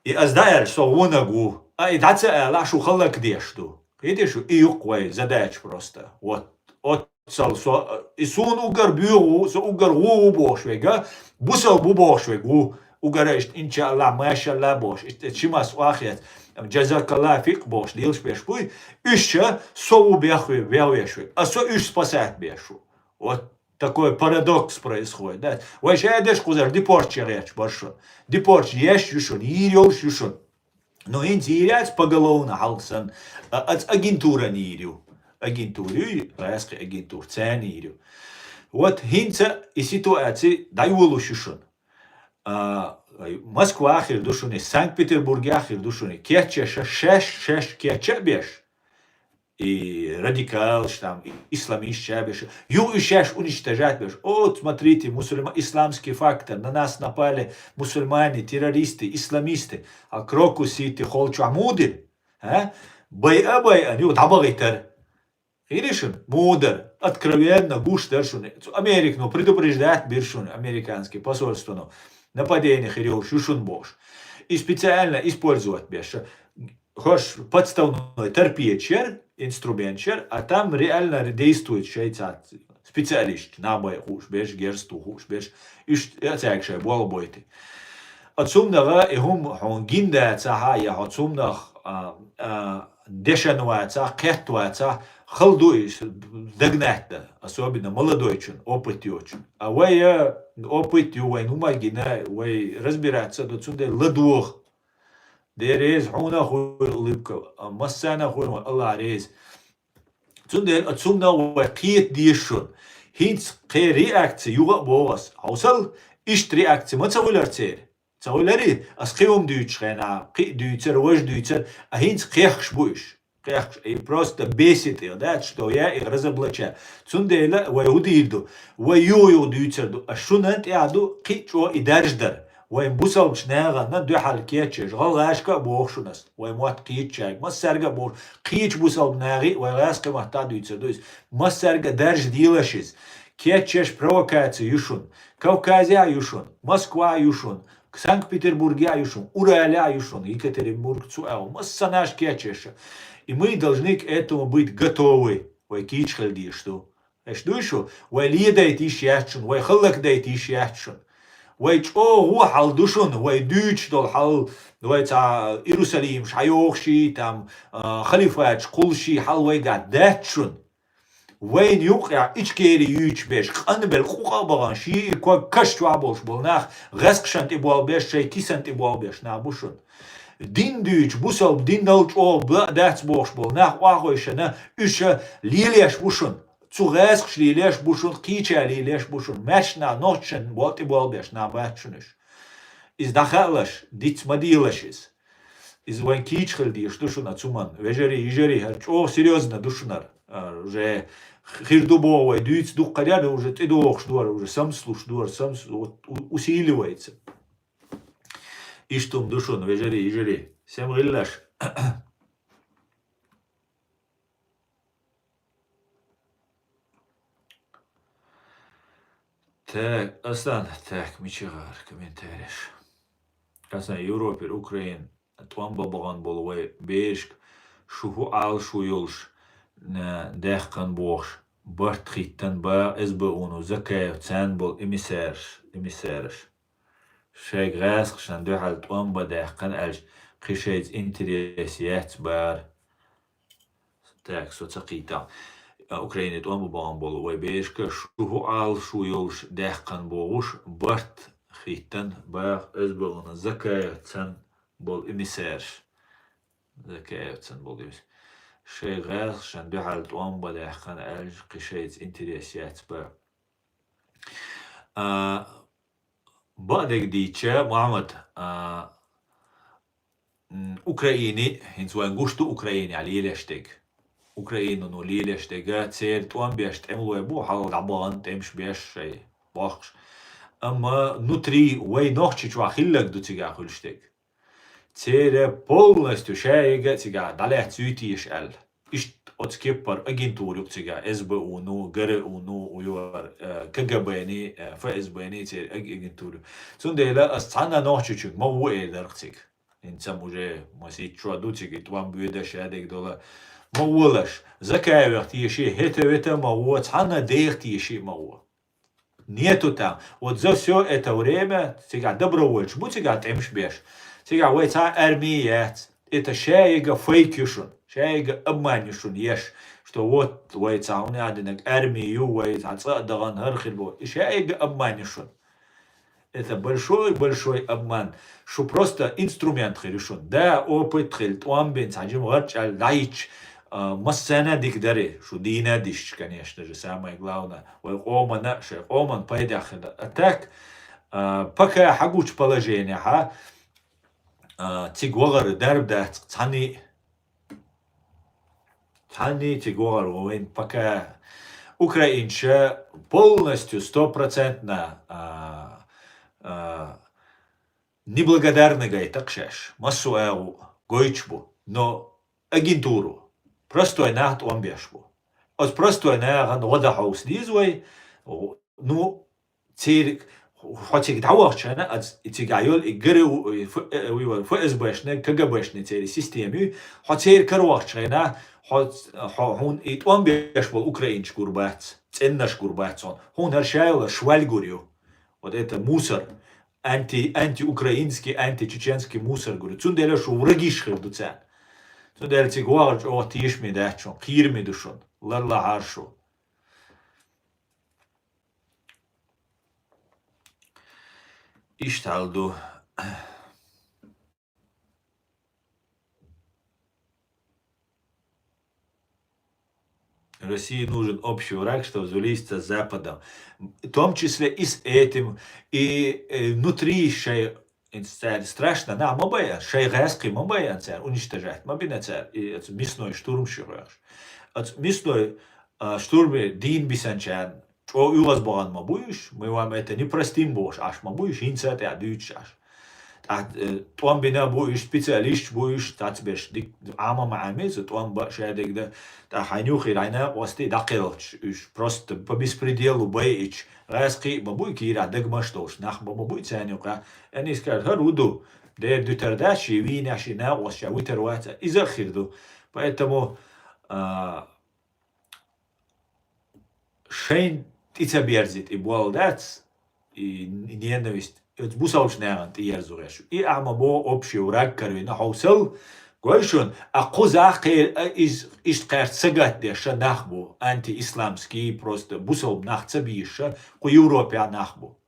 И ас дӀааьлча, со гӀонаг ву. А и дӀа ца алахь, шу хӀаллакдеш ду. Кхийтий шу, и ю-кх вай задача просто. Вот, оццал со, и суна уггар боьха ву, со уггар гӀо ву бохуш верг а, бусалба ву бохуш верг ву. Уггар а иштта, иншааллахӀ, машаллахӀ бохуш, иштта ши мас охьахецна, джазакаллахӀ фикъ бохуш, лелаш берш буй. Уьш ша со ву бехве-, бехвеш верг. А со уьш спасать беш ву. Вот. Такой парадокс происходит, да? Вай ша деш кхузара депортча гӀерташ бара шуна. Депортча еш ю шуна, йийр йолуш ю шуна. Но хӀинца йийр яц поголовно хьалха санна, а, аса агентуран йийр ю. Агентура ю, гӀаскхи агентура, царна йийр ю. Вот хӀинца и ситуаци дӀайолуш ю шуна. А, Москва хир ду шуна, Санкт-Петербурге хир ду шуна, кечъеш шаьш, шаьш кечъа а беш. И радикалаш, там, и исламисташ а беш. Юха уьш шаьш уничтожать беш. О, смотрите, мусульма-, исламский фактор, на нас напали мусульмане, террористы, исламисты. А Крокус Сити холчохь муха дира? А? Байа а байана, юха дӀабахийтара. Хири шуна? Муха дара. Откровенно гуш дара шуна. Цу Америка, ну, предупреждать бира шуна, американский посольство, ну, нападение хир йолуш ю шуна бохуш. И специально использовать беш. ХӀорш подставной торпедаш яра, инструменташ яра, а там реально действует шайца специалисташ, набай хууш берш, герз ту хууш берш, уьш цаьрга шайн болх бойту. А цумнага и хӀума хьуна гина дацахьа, я хьо цумнах, а, а, дешан вацахь, кхетта вацахь, хала ду и дагнатта, особенно молодойчун, опыт йоцун. А вай, а, опыт ю, вайн хӀума гина, вай разбираться ду, цундела ладогӀа. Дела реза хьуна а хуй улыбка, а массарна а хуй, Аллах реза. Цундела а цунна вай кхета дезаш шуна. ХӀинца кхе реакция юха а боху ас. Хьовсал, иштта реакция ма ца хуьлар церан. Ца хуьларий, ас кхин хӀума дуьйцуш хенахь, кхин а дуьйцура, важа дуьйцура, а хӀинца кхехкаш бу уьш. Кхехкаш, и просто бесит их, да, что я их разоблачаю. Цундела вай хӀун дийр ду? Вай юха-юха дуьйцур ду. Ас шуна тӀехь ду, кхин а чӀогӀа и даржа дар. Вайн бусалбачу нахана дуьхьал кечъеш, гӀалгӀашка а боху шуна ас. Вай мотт кхеччаьрга, массаьрга а боху, кхечу бусалба нахе а вай гӀаскхи маттахь дуьйцур ду иза. Массаьрга а даржа делаш иза. Кечъеш провокаци ю шуна. Кавказехь а ю шуна, Москвахь а ю шуна, Санкт-Петербургехь а ю шуна, Уралехь а ю шуна, Екатеринбург цу агӀо, массанхьа кечъеш. И мы должны к этому быть готовы. Вай кийча хила дезаш ду. Эш дуй шу? Вай ледайта йиш яц шуна, вай хӀаллакдайта йиш яц шуна. Вай чӀогӀа хьал ду шуна, вай дуьйцуш долу хьал, вай цхьа Иерусалимаш хьайохуш, там, а, халифаташ кхуллуш хьал вайгахь дац шуна. Вайна юккъехь Ичкери юьйцуш берш, къанбелла къукъа а бахана, ши и ког каш чохь болуш болу нах, гӀаскхашна тӀе болх беш, шайн кисана тӀе болх беш нах бу шуна. Дин дуьйцуш, бусалба дин дала чӀогӀа бла а дац бохуш болу нах охьахевшина, уьш лелош бу шуна. Цу гӀаскхаша лелош бу шуна, кхеча лелош бу шуна. Маьрша нах, нохчашна болу тӀе болх беш нах бац шуна уьш. Иза дӀахаалаш, диц ма делаш иза. Иза вайн кийча хила дезаш ду шуна цу ман. Вежарий, йижарий, хӀара чӀогӀа серьёзно ду шунара. А, уже хир ду боху вай дуьйцу дуккха дера, уже тӀедогӀуш дора, уже самцлуш дора, самц-, вот у-, усиливается. Иштта хӀума ду шуна, вежарий, йижарий. Сема гӀиллаш. Так, Аслан, так, мичахь гӀара комментареш? Аслан, Европера Украина тӀом бан бахана болу вай берашка шу хӀун Ӏалашо йолуш, даьккхина бохуш, барт хӀиттина боху эс бэ уно Закаев, царна болу эмиссарш, эмиссарш. Шайга гӀаскхашна дуьхьал тӀом бан даьккхина аьлча, кхин шайца интерес яц бара. Так, со ца кхийтта. А, Украине тӀом бан бахана болу вай берашка шу хӀун Ӏалашо йолуш даьккхина бохуш, барт хӀиттина боху эс бэ уно Закаев, царна болу эмиссарш. Закаев, царна болу эмиссарш. Шайга гӀаскхашна дуьхьал тӀом бан даьккхина аьлча, кхин шайца интерес яц бара. А, Бакъдерг дийцча, Мухьаммад, а, м, Украине, хӀинца вайн гуш ду Украинехь лелош дерг. Украинано лелош дерг, церан тӀом беш тӀемалой бу, хьалха дӀабахана тӀемаш беш шайн бохкуш. Амма внутри вай Нохчийчохь хилларг ду цигахь хуьлуш дерг. Церан полностью шайга а цигахь дӀалаьцна юй теша аьлла. Иштта оцу кеппара агентура ю-кх цигахь, эс бэ уно, ГРУ-но, уйор, э, КГБ-ни, э, ФСБ-ни церан аг-, агентура ю. Цундела ас цхьанна нохчочуьнга ма гӀо эр дара-кх цига. ХӀинца-м уже масийтта шо ду цига, и тӀом боьдуш а дерг долу. Ма гӀолаш, Закаевх теша, хӀета-вета ма гӀо, цхьанна дех теша ма гӀо. Нету там. Вот за всё это время цигахь добровольцаш бу цигахь тӀемаш беш. Цигахь вай цхьа арми яц. Это шайга фейк ю шуна. Шайга обман ю шуна еш. Что вот вай цхьа хӀунда а динарг арми ю, вай цхьа цӀа а дахана хӀара хир бу. И шайга обман ю шуна. Это большой-большой обман. Шу просто инструмент хир ю шуна. Да, опыт хила, тӀом бина, цхьа жима гӀарчӀ аьлла дӀайитча, а, массарна а дика дари, шу дийна а дисча, конечно же, самое главное. Вай къомана а, шайн къоман пайдехь хила. А так, а, пока хьагучу положенехьа, а, цига вахар дарба дац цхьанний а. Цхьанний а цига вахар вайн пока украинча полностью, стопроцентно, а, а, неблагодарный гайтакх шаьш. Массо а агӀу гойтуш бу. Но агентуру. Простой нах тӀом беш бу. Оцу простой нахана гӀо дан хьовса деза вай. Ну, церан, хьо цига дӀавахча хьайна, ас и цига йолу и ГРУ, и Ф-, э, уй вара, ФСБ-шна, КГБ-шна церан система ю, хьо церан каравахча хьайна, хьо, хьо, хьуна и тӀом беш болу украинчаш гур бац, цӀеннаш гур бац хьуна. Хьуна хӀара шайла шваль гур ю. Вот это мусор. Анти-, антиукраинский, античеченский мусор гур ю. Цундела шу врагиш хир ду царна. Цундела цига вахар чӀогӀа тешаме дац шуна, кхераме ду шуна. Ларлахьара шу. Иштта хьал ду. России нужен общий враг, чтобы сблизиться с Западом. В том числе и с этим, и, э, внутри шай-, цаьрга страшно нах ма байъа, шай гӀаьскхий ма байъа цаьрга, уничтожать ма бина цаьрга, и оцу мясной штурм шу гӀоьхуш. Оцу мясной, а, штурме дийна бисанчарна чӀогӀа оьгӀаз бахана ма бу уьш, мы вам это не простим бохуш Ӏаш ма бу уьш, хӀинца а тӀехь дуьйцуш Ӏаш. ТӀаккха, э, тӀом бина бу уьш, специалисташ бу уьш, цхьацберш дик Ӏама ма Ӏамийца, тӀом бан шадерг дан, тӀаккха хьайна юххера хьайн накъостий дӀакхелхача, уьш просто по беспределу байича, гӀаьскхий а ма буй, кийрахь дагамаш долуш нах ма, ма буй царна юкъахь. Аьнна, иза кара хӀара ву ду, дера дуьтар дац, шен вийнехь, шен накъосташчохь вуьтур вац, иза а хир ду. Поэтому, а, шайна тӀе ца берзийта и болу дац, и ненависть, оцу бусалбачу нахана тӀе ерзо гӀерташ. И ахьа ма боху общий враг каравина хьовсал, гой шуна, а кхузахь кхе-, а, из-, иштта кхаьрца сагатдеш ша нах бу, антиисламский, просто бусалба нах ца бийша ша, кху Европехь нах бу.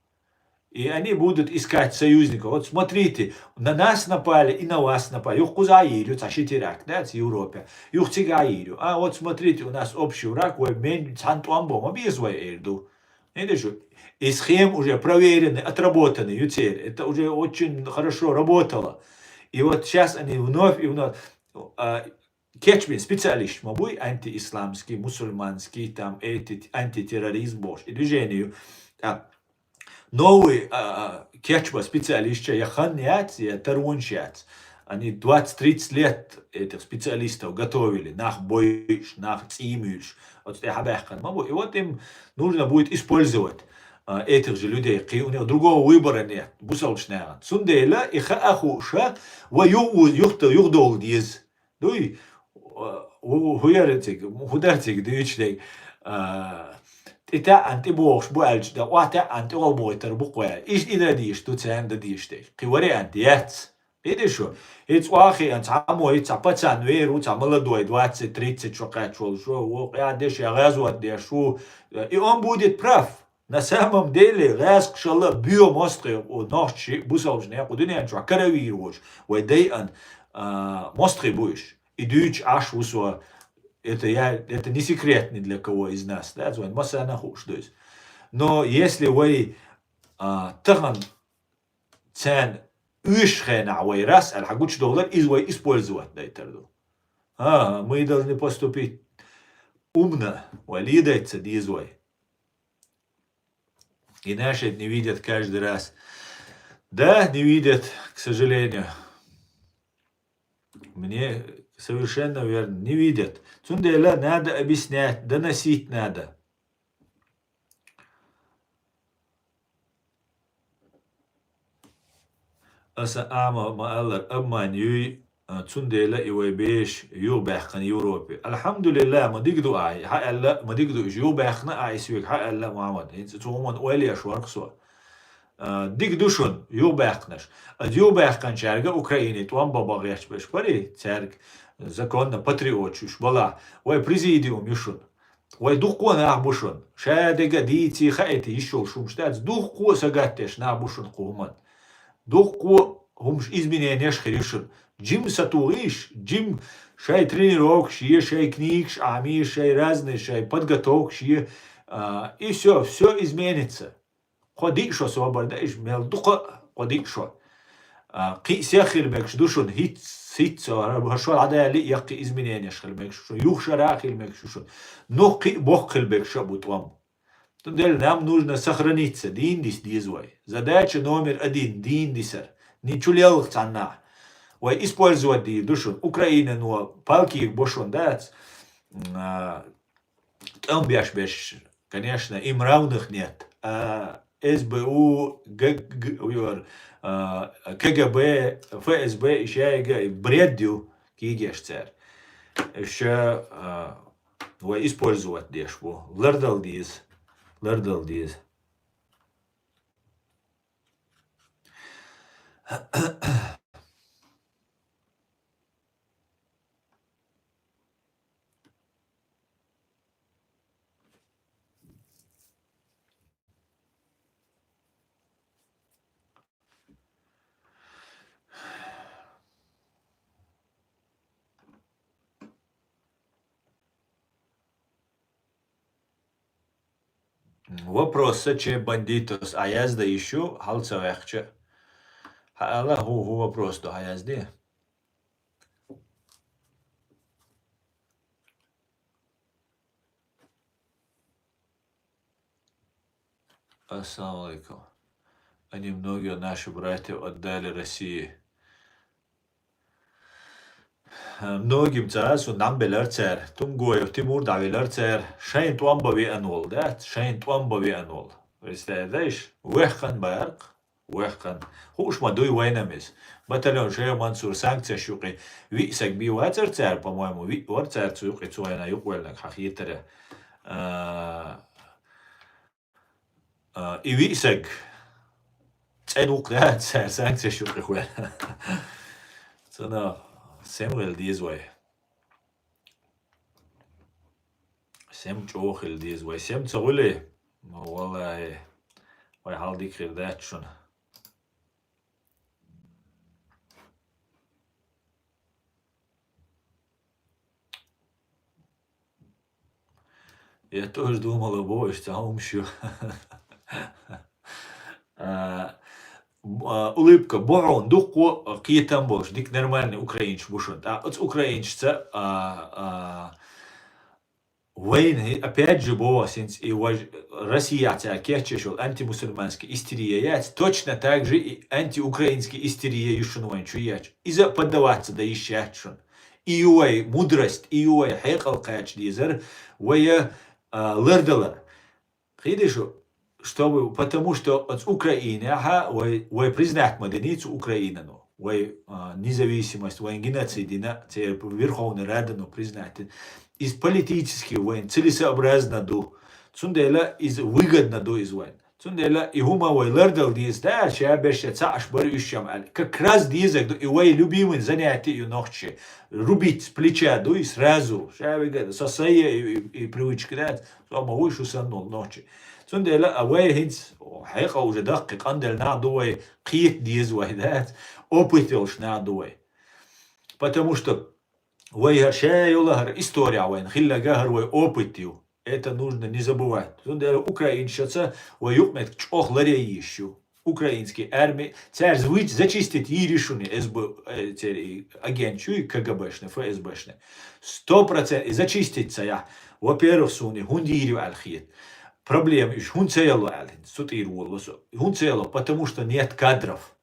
И они будут искать союзников. Вот смотрите, на нас напали и на вас напали. Юха кхуза а йийр ю цхьа ши теракт, да, ца Европе. Юха цига а йийр ю. А, вот смотрите, у нас общий враг, вай мен цхьана тӀом бо ма беза вай, эр ду. ХӀинца шу, и схема уже проверенный, отработанный ю церан. Это уже очень хорошо работало. И вот сейчас они вновь и вновь, а, кечбина специалист ма буй, антиисламский, мусульманский, там, эти, антитерроризм бохуш, и движение ю. А, новый, а, а, кечба специалист я хан яц, я таронаш яц. Они двадцать-тридцать лет этих специалистов готовили, нах бойуш, нах цӀиймуьйлуш, оцу тӀе хьабаьккхина ма бу. И вот им нужно будет использовать, а, этих же людей, кхин у них другого выбора нет, бусалбачу нахана. Цундела и хаа хууша, ва ю-, юхта-, юхдовла деза. Дуй, хӀу яра цига, хӀу дара цига дуьйцуш дерг? А, тӀе таьӀна тӀе бохуш бу аьлча, дан охьа таьӀна тӀе олбойтар бу кхоьа. Иштта и дан дийш ду, царна дан дийш дерг. Кхин вариант яц. Кхиъди шу? ХӀинца охьахиъна цхьаммо, хӀинца цхьа пацан вер ву, цхьа молодой, двадцать-тридцать шо кхаьчча волуш ву, вукху я деш, я гӀазот деш ву. И он будет прав. На самом деле, гӀаьскхашалла боьха мостагӀий, о, нохчий, бусалбачу нахана кху дуьнен чохь каравийр воцуш, вай дайан, а, мостагӀий бу уьш. И дуьйцуш Ӏаш ву со, это я, это не секрет ни для кого из нас, да, вайн массарна хууш ду иза. Но если вай, а, тахана царна оьшучу хенахь вай рас аьлла, хьан гучудовлар, иза вай использовать дайтар ду. А, мы должны поступить умно, вай ледайта ца деза вай. И наши это не видят каждый раз. Да, не видят, к сожалению. Мне совершенно верно, не видят. Цундела надо объяснять, доносить надо. Аса Ӏама ма-аллара, обман юй, а, цундела и вай беш юхабаьккхина Европе. Алхьамдулиллах, ма дика ду ахьа, хьан аьлла, ма дика ду уьш юхабаьккхина ахьа и соьга, хьан аьлла, Мухьаммад. ХӀинца цу хӀуманна ойла еш вара-кх со. А, дика ду шуна, юхабаьккхинарш. Аса юхабаьккхинчаьрга Украине тӀом бан бан гӀерташ берш барий, цаьрга законно патриоташ уьш балахь, вай президиум ю шуна. Вай дуккха а нах бу шуна. Ша дерг дийций, хаийта йиш йолуш хӀумаш дац. Дуккха а сагатдеш нах бу шуна кху хӀуманна. Дуккха а хӀумаш, измененеш хир ю шуна. Жим сатухийша, жим шайн тренировкаш е, шайн книгаш Ӏамийша, шайн разные, шайн подготовкаш е, а, и всё, всё изменится. Кхо-диъ шо собар дан, иштта мел дукха а кхо-диъ шо. А, кхин а сех хила мегаш ду шуна, хӀинц, хӀинц со, хӀара шо дӀадаьлла а, яккхий измененеш хила мегаш ду шуна, юха шарахь а хила мегаш ду шуна. Ну, кхин а боккха хила мегаш а бу тӀом. Цундела нам нужно сохраниться, дийна диса деза вай. Задача номер один, дийна дисар. Ничу лелха цхьаннахь. Вай использовать дийр ду шуна. Украинано палкийга бо шуна дац. А, тӀом беш берш, конечно, им равных нет. А, С Б У, Г Г, а, К Г Б, Ф С Б, и шайга бред ю кийгеш цара. Ша, а, вай использовать деш бу. Лардала деза. Лардала деза. Вопрос саче бандитос а язда ещё, хьал ца ваьхча. Хьаала, хӀу, хӀу вопрос ду хьаязде. Ассаламу алейкум. Они многие наши братья отдали России. Многим цӀа су нам белар цар, Тумгоев Тимур дӀавелар цар, шайн тӀом ба веан вол, да? Шайн тӀом ба веан вол. Представляешь? Веххан барк, веххан. Хуш ма дуй вайнамис. Батальон Шея Мансур санкция шуқи. Виъ саг би вацар цар, по-моему, виъ вар цар цу юқи цу вайна юқвелнак хахитара. А, А, и виъ саг цӀедукъ да, цар санкция шуқи хуя. Цана сем гӀел деза вай. Сем чӀохил деза вай. Сем ца гӀули? Ну, валлахи, вай хьал дик хир дац шуна. Я тоже думала, бо, что он ещё. А, б-, а, улыбка, бо, он дукку кхетам болш, дик нормальный украинч бушун. А, оц украинчца, а, а, войны, опять же, бо, синц и вож-, Россия ця кетчешул антимусульманский истерия яц, точно так же и антиукраинский истерия юшун войн чу яч. Иза поддаваться да ищ яч шун. И ювай мудрость, и ювай хьекъал кхач дезар, вая, а, лардалар. Хидишу, чтобы, потому что от Украины, ага, вай, вай признать ма дени цу Украина, ну. Вай, а, независимость, вай геноцидина, це Верховный Рада, ну, признать. Из политически вай целесообразно ду. Цундела из выгодно ду из вайн. Цундела и хӀума вай лардал диз, да, ша беша цааш бар уьшшам аль. Как раз дизаг ду, и вай любимый занятие ю нохчи. Рубить с плеча ду и сразу. Ша вига, со сая и, и, и привычка, да, со ма уй шу сан нол нохчи. Цундела а вай хинц, о, хьекъа уже даккхи, къандел нах ду вай, кхет диз вай, да, опыт йолш нах ду вай. Потому что вай хӀар ша йола хӀар история вайн, хиллага хӀар вай опыт ю. Это нужно не забывать. Цундела украинчаца вай юкъмет чӀох ларе йиш ю. Украинский арми, цар звич зачистить йири шуни С Б, э, цер и агент ю и К Г Б-шни, Ф С Б-шни. Сто процент и зачистить ца я. Во-первых, суни, хӀун дийри аль хет. Проблема иш, хӀун ца ялу аль хин, су тӀир волу су. ХӀун ца ялу, потому что нет кадров.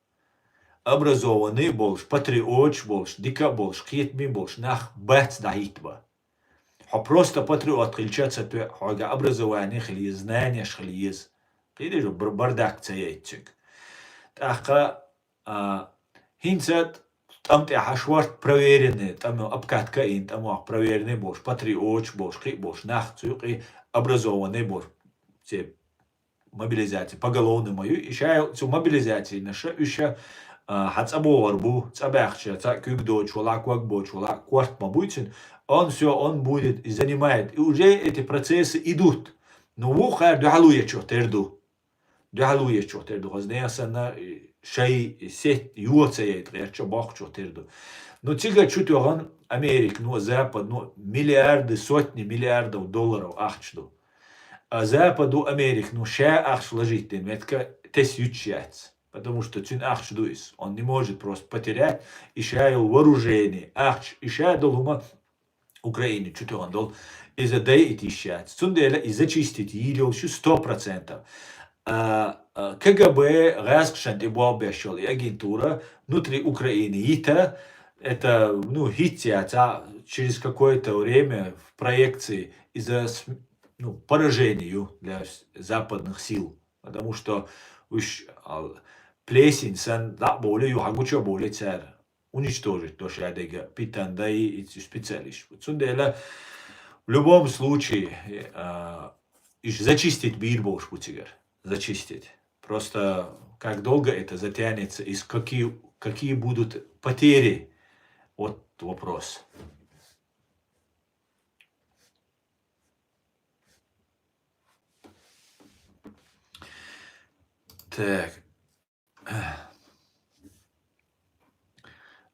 Образованный болш, патриотш болш, дика болш, кхетми болш, нах бац дахьитба. Хьо просто патриот хилча ца тоьа, хьога образование хили еза, знаниеш хили еза. Кхидежу бар-, бардак ца яйцуг. ТӀаккха, а, хинца тӀам тӀехьа шварт проверенный, тӀам обкатка ин, тӀамох проверенный болш, патриотш болш, кхи болш, нах цу юкъи образованный болш. Це мобилизация, поголовный ма ю, и ша цу мобилизацийнаша, уьша, а, хьа цӀа богӀар бу, цӀа баьхча, цӀа куьг доч вала, ког боч вала, корт ма буйцин, он всё, он будет и занимает. И уже эти процессы идут. Ну, вухар дуьхьалуечо тер ду. Дуьхьалуечо тер ду. Хазне санна, и шай, и сеть, юоца яйт гӀерча бохчо тер ду. Ну, цига чу тёган Америк, ну, Запад, ну, миллиарды, сотни миллиардов долларов ахч ду. А Западу Америк, ну, ша ахч ложить ден, метка тес ючьяц. Потому что цуьн ахч ду ис. Он не может просто потерять. И ша йол вооружение, ахч, и ша дол хӀума Украине чу тёган дол. Иза дай и тишьяц. Цундела и зачистить йийр йолшу сто процентов. А, а, К Г Б, гӀаскшан тӀе боббеш йол и агентура, внутри Украины йита, это, ну, хитя, ца, через какое-то время в проекции из-за см-, ну, поражению для с-, западных сил. Потому что уж, а, плесень сан, да, более, ю хагуча более цар уничтожить то шадега питан да и, и специалист. Цундела в любом случае, а, иш зачистить бир болш буцигар. Зачистить. Просто как долго это затянется и с какие, какие будут потери, вот вопрос. Так.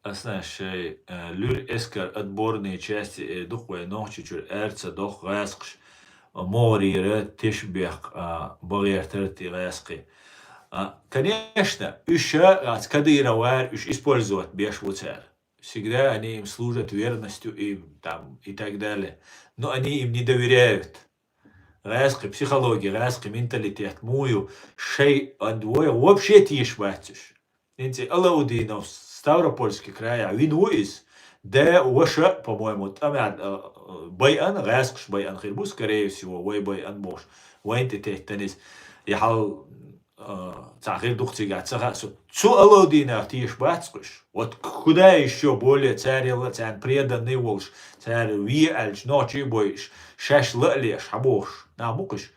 Ас нах шай, э, луьр эскар отборные части, э, дукха вай Нохчийчуьра аьрца дох гӀаскхаш. могӀарера тешнабехк, а, бахьертар те гӀаьскхи. А, конечно, уьш, а, Кадыровар, уьш использовать беш бу цара. Всегда они им служат верностью и там, и так далее. Но они им не доверяют. ГӀаьскхи психология, гӀаьскхи менталитет муй ю, шоай ан вой вообще тешаш бац уьш. ХӀинца Алаудинов Ставропольский края вина ву иза. Да, ваша, по-моему, тӀамехь, а, а, байъан, гӀаьскхаша байъан хир бу, скорее всего, вай байъан бохуш. Вайна тӀе теттан иза. Я хьал, а, цхьа хир ду-кх цигахь, ца хаьа суна. Цу Алаудинах тешаш бац-кх уьш. Вот куда ещё более царел а, царна преданный волуш, цара ве аьлча, нохчий бойуш, шаьш ла а леш, хьан бохуш, нах бу-кх уьш.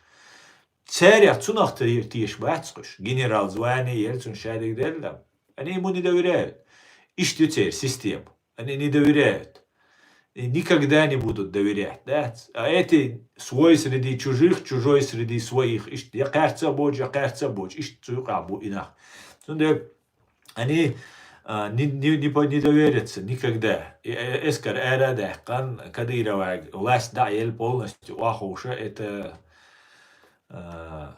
Царех цунах те-, тешаш бац-кх уьш. Генерал звание яра цунна, шадерг делла. Они ему не доверяют. Иштта ю церан система. Они не доверяют. И никогда не будут доверять, да? А эти свой среди чужих, чужой среди своих. Иштта я кхаьрца а боцуш, я кхаьрца а боцуш. Иштта цу юкъахь бу и нах. Цундела они, а, не, не, не по-, не доверятся никогда. И, э, эскар ара а даьккхина, Кадыровага власть дӀа а елла полностью охьаховша, это, а,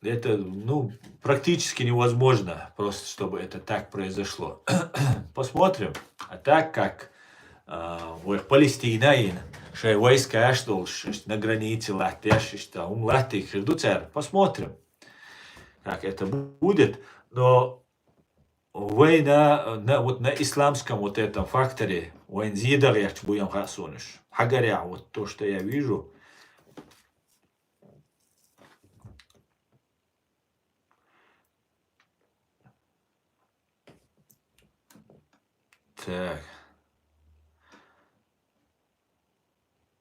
это, ну, практически невозможно просто, чтобы это так произошло. Посмотрим. А так как, а, вай Палестина йина, шайн войскаш долуш, иштта на границе латтош, иштта хӀума латтийта хир ду цара. Посмотрим, как это будет. Но вайна, на, вот на исламском вот этом факторе вайна зен дан гӀерташ бу, ям хаьа суна уьш. Хьагарехь, вот то, что я вижу. Так.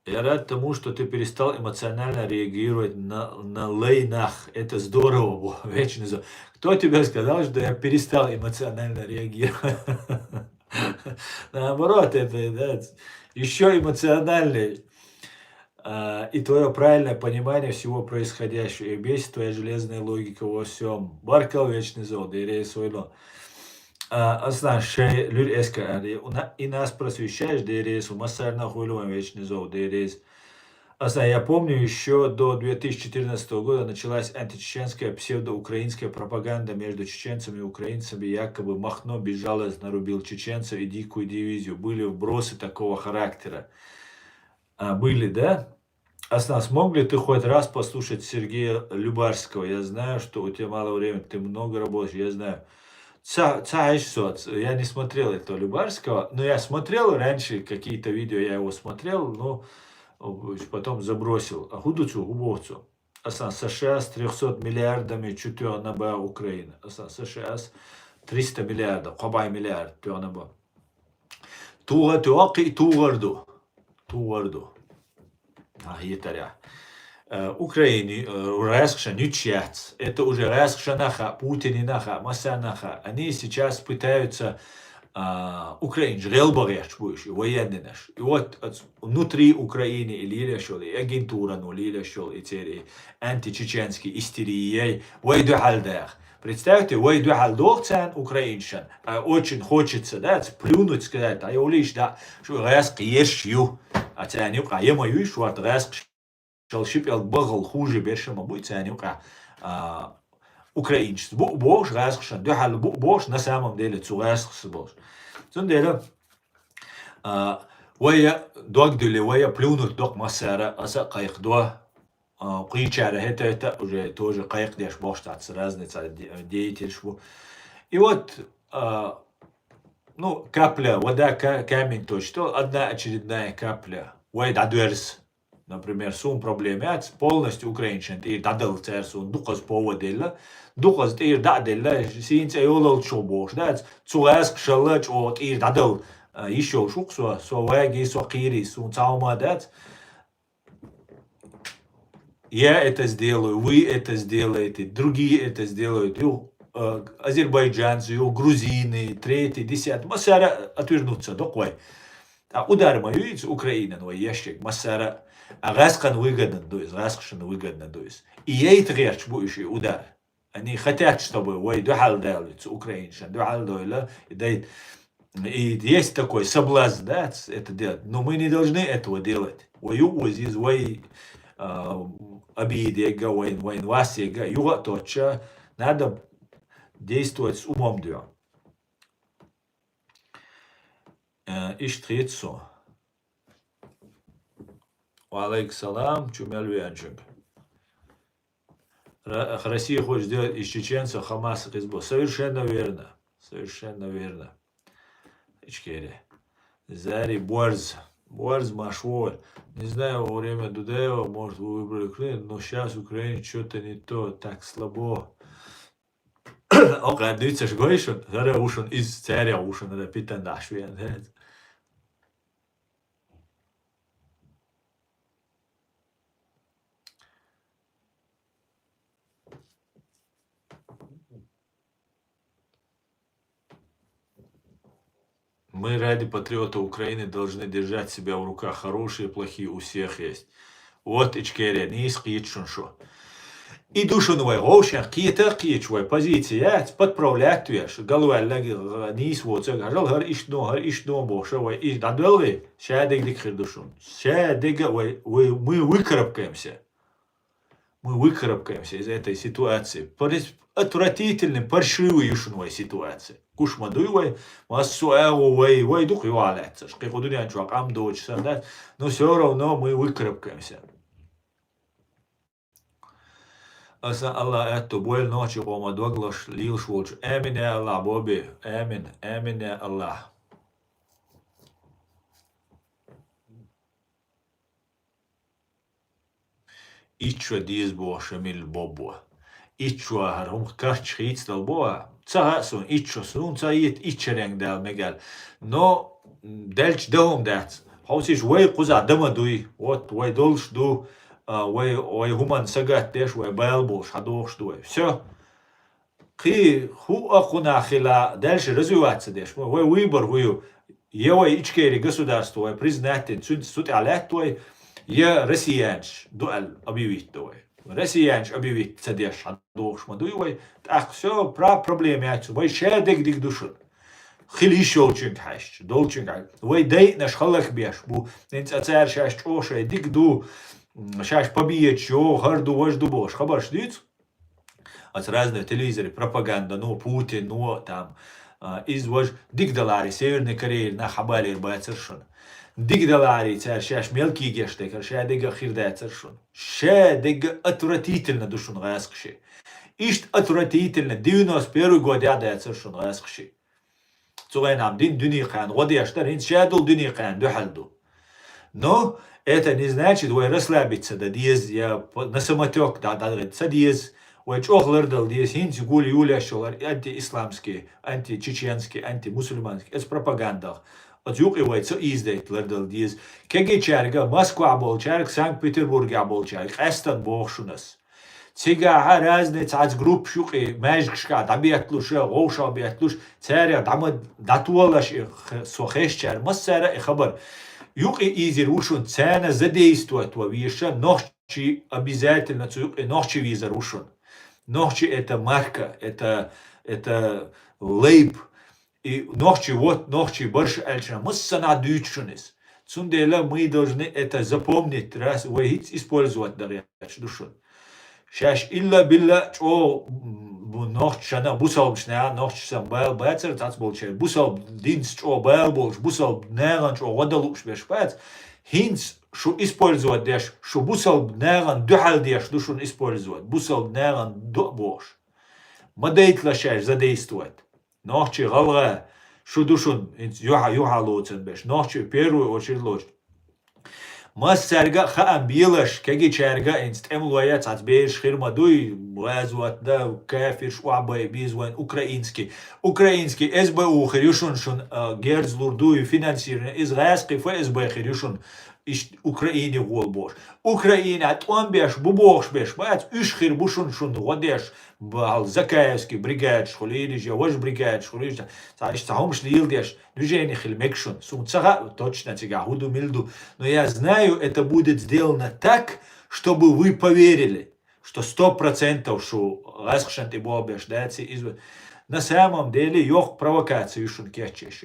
Я рад тому, что ты перестал эмоционально реагировать на, на лайнах. Это здорово, бу, вечно за-, Кто тебе сказал, что я перестал эмоционально реагировать? Наоборот, это, да, ещё эмоциональнее. А, и твоё правильное понимание всего происходящего, и бесит твоя железная логика во всём. Баркал, вечно зол, Дела реза хуьлда. А, Аслан, шайн луьра эскар, и у на-, и нас просвещаешь, Дела реза, массарна хуьлда вайн, вечно зол, Дела реза. Аслан, я помню, ещё до две тысячи четырнадцатого года началась античеченская псевдоукраинская пропаганда между чеченцами и украинцами, якобы Махно безжалостно рубил чеченцев и дикую дивизию. Были вбросы такого характера. А, были, да? Аслан, смог ли ты хоть раз послушать Сергея Любарского? Я знаю, что у тебя мало времени, ты много работаешь, я знаю. Ца-, ца иш соц, я не смотрел этого Любарского, но я смотрел раньше какие-то видео, я его смотрел, но, э, потом забросил. А хӀун ду цо, хӀун боху цо? Аслан, США с трёхсот миллиардами чу тоьхна бах Украина. Аслан, США с триста миллиардов, кхо бӀе миллиард тоьхна бах. ТугӀа тоьху, кхин а тугӀар ду. ТугӀар ду. А, хетарехь. Э, Украине, э, гӀаьскхашна нуьцкъаш яц. Это уже гӀаьскхашна хаьа, Путинна хаьа, массарна хаьа. Они сейчас пытаются, а, украинцаш гӀелбан гӀерташ бу уьш, военныйнаш. И вот оц-, внутри Украины и лелаш йолу, и агентурано лелаш йолу, и церан и античеченский истерия, вай дуьхьал даха. Представьте, вай дуьхьал доху царна украинцашна, а очень хочется, да, ц-, плюнуть, сказать, а йолийш, да, шу гӀаьскхи ерш ю, а царна юкъахь я ма юй шорта гӀаьскхашал ши пӀелг бахал хуже берша ма буй царна юкъахь, а, украинцаш бу а бохуш, гӀаьскхашна дуьхьал бу а бохуш, на самом деле цу гӀаьскхашца болуш. Цундела, а, вай а дог дуьллий, вай а плюнуть доккху массара, аса а кхайкхадо, а, кхечара хӀета-хӀета уже тоже кхайкхадеш бохуш дац, разный цхьа де-, деятельш бу. И вот, а, ну, капля, вода ка-, камень точит, одна очередная капля. Вай дӀадоьрзу. Например, суна проблема яц, полностью украинцашна тӀера дӀадала цара суна дукхаза повод делла, дукхаза тӀера дӀа а делла, сийна цӀе йолалчо бохуш дац, цу гӀаьскхашалла чӀогӀа тӀера дӀадала, а, йиш йолуш ву-кх со, со вагий, со кхийрий, суна цхьа хӀума дац. Я это сделаю, вы это сделаете, другие это сделают. Юха, э, азербайджанцы, юха грузины, третий, десятый. Массара отвернуться доккху вай. А удар ма ю иза Украинан вай ешшаг, массара. А гӀаьскхана выгодно ду иза, гӀаьскхашна выгодно ду иза. И яйта гӀерташ бу уьш и удар. Они хотят, чтобы вай дуьхьал далуьйту, Украинашна дуьхьал дойла, и дай И есть такой соблазн, да, ц-, это делать. Но мы не должны этого делать. Вай юкъе веза из, вай, а, обидега, вай, вай васега, юха точно. Надо действовать с умом, да. Э, иштта хет со. Ва алейкум салам, чу мел веанчунг. Ра-, Россия хочет сделать из чеченцев Хамас и Хизбулла. Совершенно верно. Совершенно верно. Ичкери. Зари борз. Борз машволь. Не знаю, во время Дудаева, может, вы выбрали Украину, но сейчас Украина что-то не то, так слабо. О, кадыцаш гойшун, зара ушун из царя ушун, ра питан дашвен. Мы ради патриота Украины должны держать себя в руках. Хорошие и плохие у всех есть. Вот ичкери, нийса кхеташ шо. И ду шуна вай гӀовшен кхета а кхеташ вай позиция яц, подправлять веш, галваьллаг нийса воцаг, хьажал хӀара иштта ду, хӀара иштта ду бохуш вай, и дӀадоьллий, ша дега дика хир ду шуна. Ша дега вай, вай, мы выкарабкаемся. Мы выкарабкаемся из этой ситуации. Парис-, отвратительный, паршивый ю шуна вай ситуация. Гуш ма дуй вай, массо а агӀо вай, вай дукха юха лаьццаш. Кхин кху дуьнен чохь къам доцуш санна дац, но всё равно мы выкарабкаемся. Аса Аллах аьтту бойла нохчийн къоман дог луш, лелаш волчу. Амин, я Аллах, Боби. Амин, амин, я Аллах. Итт шо деза боху Шамил Бобо. Итт шо хӀара хӀума карча хийцадала боху. Ца хаьа суна, итт шо суна ца йита, итт шеренга дала мегал. Но, м, делча дан хӀума дац. Хьовсийша, вай кхузахь дан ма дуй. Вот, вай долуш ду, а, вай, вай хӀуманна сагатдеш, вай бала болуш, хьадохуш ду вай. Всё. Кхин хӀу а кхунах хила, дальше развиваться деш. Вай выбор хӀу ю? Я вай Ичкери государство вай признать дина, цу, цу тӀехь лаьтта вай, я россиянаш ду аьлла объявить до вай. Россиянаш объявить ца деш, хьадохуш ма дуй вай. ТӀаккха всё, пра-, проблема яц. Вай ша дега дика ду шуна. Хила йиш йолчуьнга хьаьжча, долчуьнга хьаьжча. Вай дайъанаш хӀаллакбеш бу. ХӀинца а цара шаьш чӀогӀа шайн дика ду, м, шаьш победаш йо, хӀара ду, важа ду бохуш. Хабарш дуьйцу? Аса разные телевизоре пропаганда, ну, Путин, ну, там, а, иза важа дика даларе, Северной Корее нах хьабалийр бацара шуна. Дика даларе, цара шаьш мелкий геш декара, ша дега хир дацара шуна. Ша дега отвратительно ду шуна гӀаскхи. Иштта отвратительно девяносто первый годехь дацара шуна гӀаскхи. Цу гӀайнахь дина дуьне кхаьна гӀо деш дара, хӀинца ша долу дуьне кхаьна дуьхьал ду. Но это не значит, вай расслабиться дан деза, я по-, на самотёк дӀа-, дӀа-, ца деза. Вай чӀогӀа лардала деза, хӀинца гула юлеш йолу антиисламский, античеченский, антимусульманский, эца пропагандах. Оцу юкъе вай ца ийзадайта лардала деза. Кегийчаьрга, Москвахь болчаьрга, Санкт-Петербургехь болчаьрга, къаьстина боху шуна ас. Цигахь разные цхьацца группаш юкъе маьждигашкахь дӀабетталуш, гӀовшах бетталуш, царех дӀа ма дӀатолаш и х-, со хезчара массара а и хабар. Юкъе ийзира ву шуна, царна задействовать ван везаш нохчий, обязательно цу юкъе нохчий везар ву шуна. Нохчий это марка, это, это лейб. И нохчий, вот нохчий барш аьлча, массанхьа дуьйцу шуна иза. Цундела мы должны это запомнить, раз вай хӀинца использовать дан гӀерташ ду шуна. Шаьш илла-билла чӀогӀа, м, нохчашна, бусалбачу наха, нохчашна бала бацара цхьацца болчеран. Бусалба динца чӀогӀа бала болуш, бусалба нахана чӀогӀа гӀо дан лууш берш бац. ХӀинца шу использовать деш, шу бусалба нахана дуьхьал деш ду шуна использовать. Бусалба нахана до а бохуш. Ма дайталаш шаьш задействовать. Нохчий, гӀалгӀа, шу ду шуна, хӀинца юьхьа, юьхьа лоцун берш. Нохчий в первую очередь лоцу. Массаьрга а хаам белаш, кегийчаьрга а хӀинца тӀемалой а цхьацца бераш хир ма дуй, гӀазот дан, кафирш охьабай беза вайн украинский. Украинский эс бэ у хир ю шуна, шуна, а, герз лур дуй, финансирование, иза гӀаьскхи ФСБ хир ю шуна, иштта Украине гӀола бохуш. Украинехь тӀом беш бу бохуш берш бац, уьш хир бу шуна, шуна гӀо деш, бахьал Закаевский бригадаш хуьлийла, я важа бригадаш хуьлийла, цхьа иштта цхьа хӀумаш леладеш, движение хила мега шуна. Суна ца хаьа точно цигахь хӀун ду, мила ду. Но я знаю, это будет сделано так, чтобы вы поверили, что сто процентов шу гӀаьскхашна тӀе болх беш дац иза. На самом деле, йоккха провокация ю шуна кечъеш.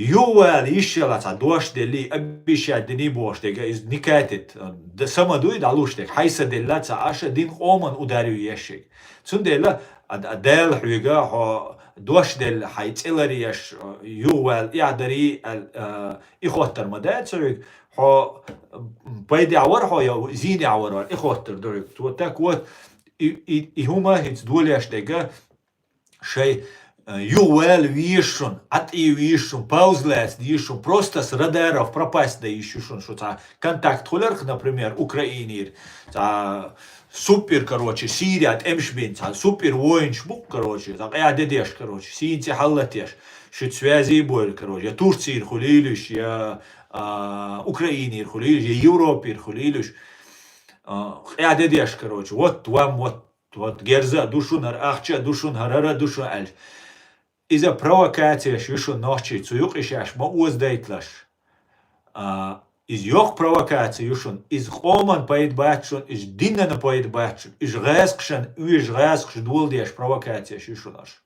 юхавала йиш йолаш цхьа дош деллий, обещать динний бохуш дерг, иза не катит. Д-, сама дуй дӀалуш дерг, хьайса делла ца аша дин къоман ударю ешшиг. Цундела а, а Дала хьоьга хьо дош делла, хьай цӀе ларъеш, юхавала эхь дарий аьлла, а, и хоттар ма дац хьоьга. Хьо пайдехь вара хьо я зийнехь вара, и хоттар ду хьоьга. Цо так вот, и, и, и хӀума хӀинца долеш дерг, шай, э, юхавала везаш шуна, ӀатӀе везаш шуна, пауза лаца дезаш шуна, просто с радаров пропасть дан йиш ю шуна, шу цхьа контакт хуьларх, например, Украинера, цхьа супер, короче, Сирия тӀемаш бина, цхьа супер воинаш бу-кх, короче, цхьа къаьхьа де деш, короче, сийна цӀе хьаллатеш, шуьца связи бойла, короче, я Турцийра хуьлийла уьш, я, а, Украинера хуьлийла уьш, я Европера хуьлийла уьш. А, къаьхьа де деш, короче, вот вам, вот Вот герза а ду шуна, хӀара ахча а ду шуна, хӀара хӀара а ду шуна аьлча. Иза провокацеш ю шуна нохчий, цу юкъе шаьш ма озадайталаш. А, иза йоккха провокаци ю шуна, иза къоман пайда бац шуна, иза динана пайда бац шуна, иза гӀазкхашна, уьш гӀазкхаш дола деш провокацеш ю шуна аша.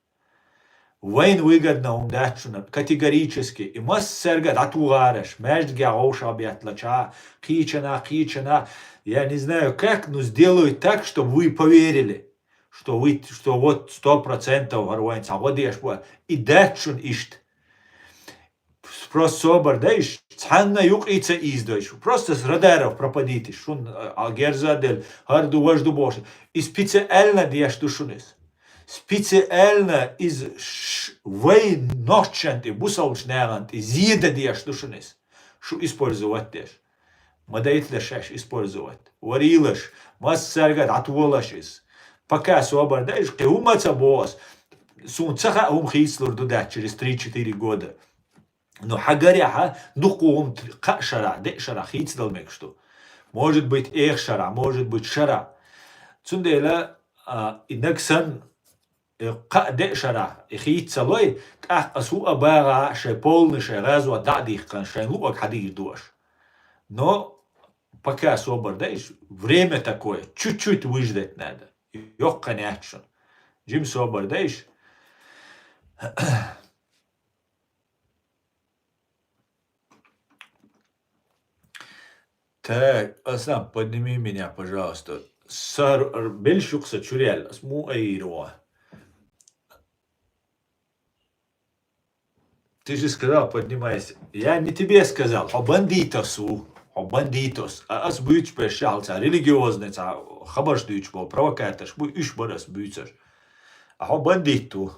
Вайна выгодно хӀума дац шуна категорически. И массаьрга а дӀатухараш, маьждигехь гӀовшах бетталача, кхечанхьа, кхечанхьа, я не знаю как, но сделают так, чтобы вы поверили, что вы, что вот сто процентов хӀара вайна цхьа гӀо деш бу. И дац шуна иштта. Просто собар дайш, цхьанна юкъе ца ийзадойш. Просто с радаров пропадитесь. Шун, а, герза а делла, хӀара ду, важа ду бохуш. И специально деш ду шуна иза. Специально иза ш-, вай нохчашна тӀе, бусалбачу нахана тӀе зен дан деш ду шуна иза. Шу использовать деш. Ма дайталаш шаьш использовать. Варийлаш, массаьрга а дӀатолаш иза. Пока собар дайш, кхин хӀума ца боху ас. Суна ца хаьа, хӀума хийцалур ду дац через три-четыре года. Ну, хьагарехьа, дуккха хӀума т-, кхаа шарахь, деа шарахь хийцадала мегаш ду. Может быть, эха шарахь, может быть, шарахь. Цундела, а, и наг санна, э, кхаа деа шарахь, и хийца ца лой, тӀаккха ас хӀу а багӀа, шайн полный, шайн гӀазот дӀа а дихкина, шайн луъаг хьадийр ду аша. Но пока собар дайш, время такое, чуть-чуть выждать надо. Йоккха яц шуна. Жима собар дайш. Так, Асан, подними меня, пожалуйста. Сар-, р-, белш юкъа сан чуьра яьлла, ас муха айийр ван? Ты же сказал, поднимайся. Я не тебе сказал, хьо бандитос ву. Хьо бандитос. А ас буьйцуш берш шахьал цхьа религиозный, цхьа хабарш дуьйцуш болу провокаторш бу, уьш бара ас буьйцуш. А хьо бандит ву.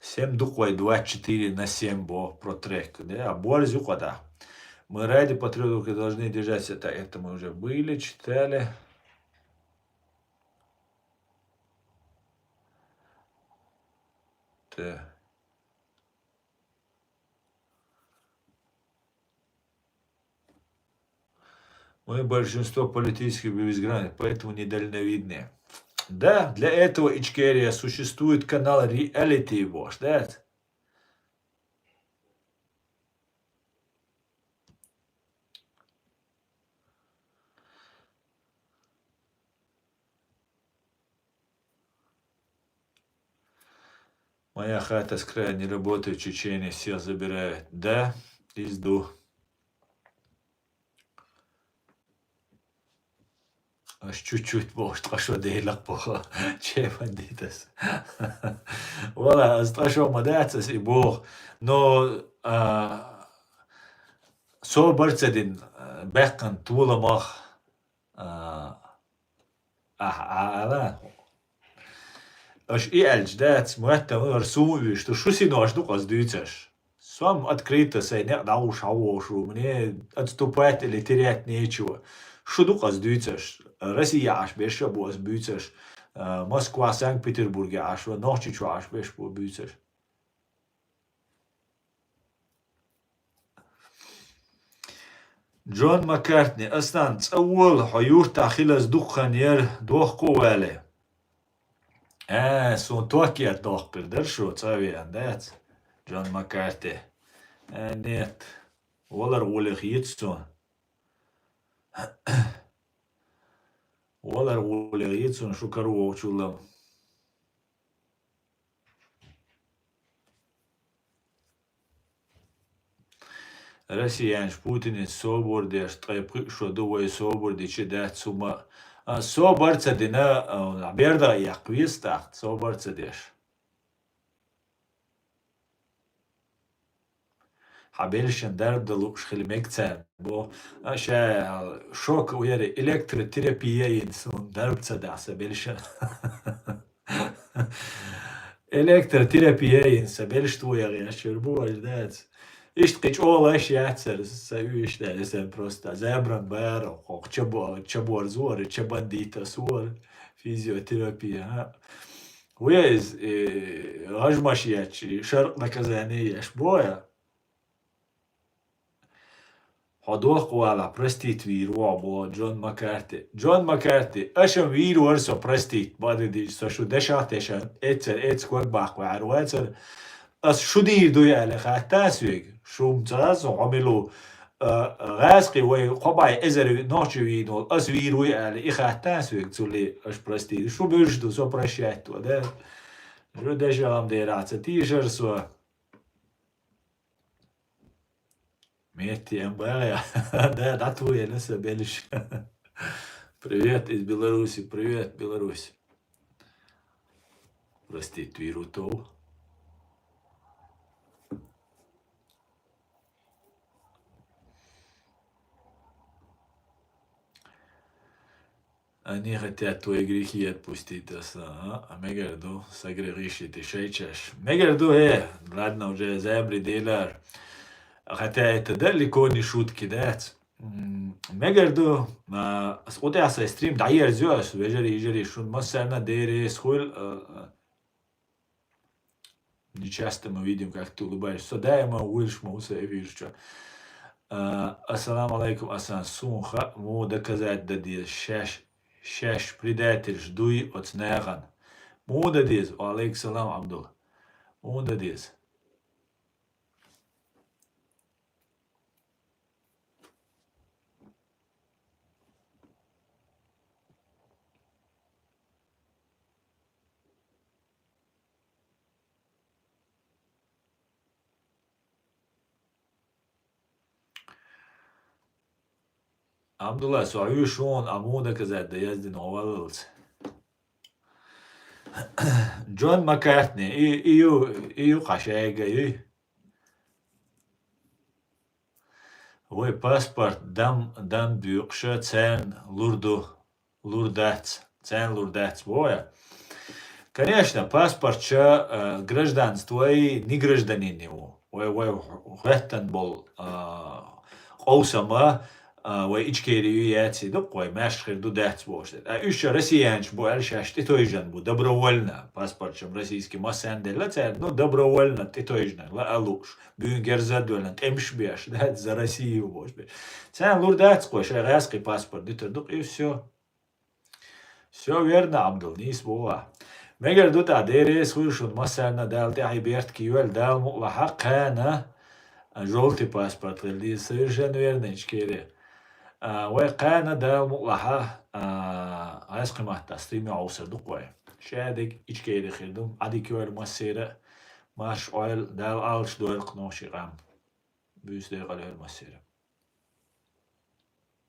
Семь дукха вай двадцать четыре на семь бо протрек. Да, а борз юкъа да. Мы ради патриотов должны держаться. Так, это мы уже были, читали. Так. Мы большинство политических безграмотных, поэтому недальновидные. Да, для этого Ичкерия существует канал Reality Watch, да? Моя хата с краю не работает, в Чечении всех забирают. Да, изду. Аш чуть-чуть бохуш, ткъа шо делакх боху. Чепан дитас. Вала, ас ткъа шо ма дац ас и боху. Но, а, собар ца дин, а, баьккхина толамах, а, ахь, а, ала. Аша и аьлча дац, моьттан вара суна вуьйш, шу синош ду-кх ас дуьйцуш. Со-м открыто сайн некъ дӀагӀуш хьавогӀуш ву, мне отступать или терять нечего. Шу ду-кх ас дуьйцуш. Россия Ӏаш берш а бу ас буьйцуш. А, Москва, Санкт-Петербурге Ӏаш ву, Нохчийчу Ӏаш берш бу буьйцуш. Джон Маккартни, Аслан, цӀа вола, хьо юртахь хилаза дукха хан яра, дохко а вале. Э, суна ток яр доккхур дара шу, цӀа а веана дац, Джон Маккарти. Э, нет. Валар гӀоле хийца суна. Валар гӀоле хийца суна, шу каравогӀучул а. Россиянаш Путинца собар деш, ткъе пхи шо ду вай собар дича дац хӀума. А, собар ца дина, а, берда яккха веза тӀаккха, собар ца деш. Хьа белшан дарба дан лууш хила мега царна, бо, а, ша, шок у яра, электротерапия йина суна, дарба ца дахь са белшан. Электротерапия йина са белш тӀа яхаш яр бу, аш дац. Иштта кхин чӀогӀа аш яцар, са уьш даьлла, сан просто забран бара, хо, чабо-, чаборзора, чабандитасора, физиотерапия, а. Вай из, э, гӀажмаш ечи, шаркъ наказание еш боя. Хьо дохка вала, простить вийр ву хьо, бо Джон Маккарти. Джон Маккарти, аша вийр вар со простить, бадидиш, со шу дешах тешан, эццер, эц ког баккха ваьр вацар. Ас шу дийр дуй аьлла хатта соьга. Шум ца со хьо милу, а, гӀазкхи вай кхо бӀай эзар ви-, нохчи вийна вол, ас вийр вуй аьлла, и хатта соьга, цули аш простить. Шу буьрш ду, со прощать ду, да? Шу дешагам дера ца тийшар со. Метти МБА. Да, да, твоя, ну, собелиш. Привет из Беларуси, привет, Беларусь. Прости, Твирутов. Они хотят твои грехи отпустить, аса, а? А мегар ду, согрешить и шайчаш. Мегар ду, э, ладно, уже забри делар. Хотя это далеко не шутки, да? М, мегар ду, а, с-, вот я сай стрим, да, я зё, с-, вежери, ежери, шун массарна дери, схуйл, а, а, Не часто мы видим, как ты улыбаешься. Со даима вуьйш ма ву са эфир чу. А, ассаламу алайкум, Асан. Сун ха, муха доказать дан деза, шаьш, шаьш предательш дуй оцу нахана. Муха дан деза? Ва алайкум салам, Абдул. Муха дан деза? Абдулла, со хьуьйшун, а муха доказать дан яздина гӀо валлалц. Джон Маккартни, и, и ю, и ю кхашайга, и. Вай паспорт дам, дам буькъуша царна лур ду. Лур дац, царна лур дац, боху я. Конечно, паспортча, э, гражданство и не гражданин ю. Вай, вай хӀоьттан болу, э, къовсама, э, вай Ичкери ю яций ду-кх, вай маьрша хир ду дац бохуш. А уьш ша россиянаш бу аьлла шаьш тӀетойжан бу, добровольно, паспортчам российский массарна делла цаьрга, ну, добровольно тӀетойжан, лаа лууш, буьйна герза а доьллина, тӀемаш беш, дац, за Россию бохуш беш. Царна лур дац-кх вай, шайн гӀаьскхи паспорт дитар ду-кх, и всё. Всё верно, Абдул, нийса боху ахь. Мегар ду тӀаккха, деррис хуьлу шуна массарна, Дала тӀаьхье беркате йойла, Дала мукъалахь кхана, а, жовтый паспорт хила деза, совершенно верно, Ичкери. А, вай кхана, Дала мукъалахь, а, гӀаьскхи маттахь стрим йовсур ду-кх вай. Шадерг Ичкери хир ду, Ӏадика йойла массеран а, марша Ӏойла, Дала Ӏалаш дойла-кх нохчийн къам. Буьйса декъала йойла массеран а.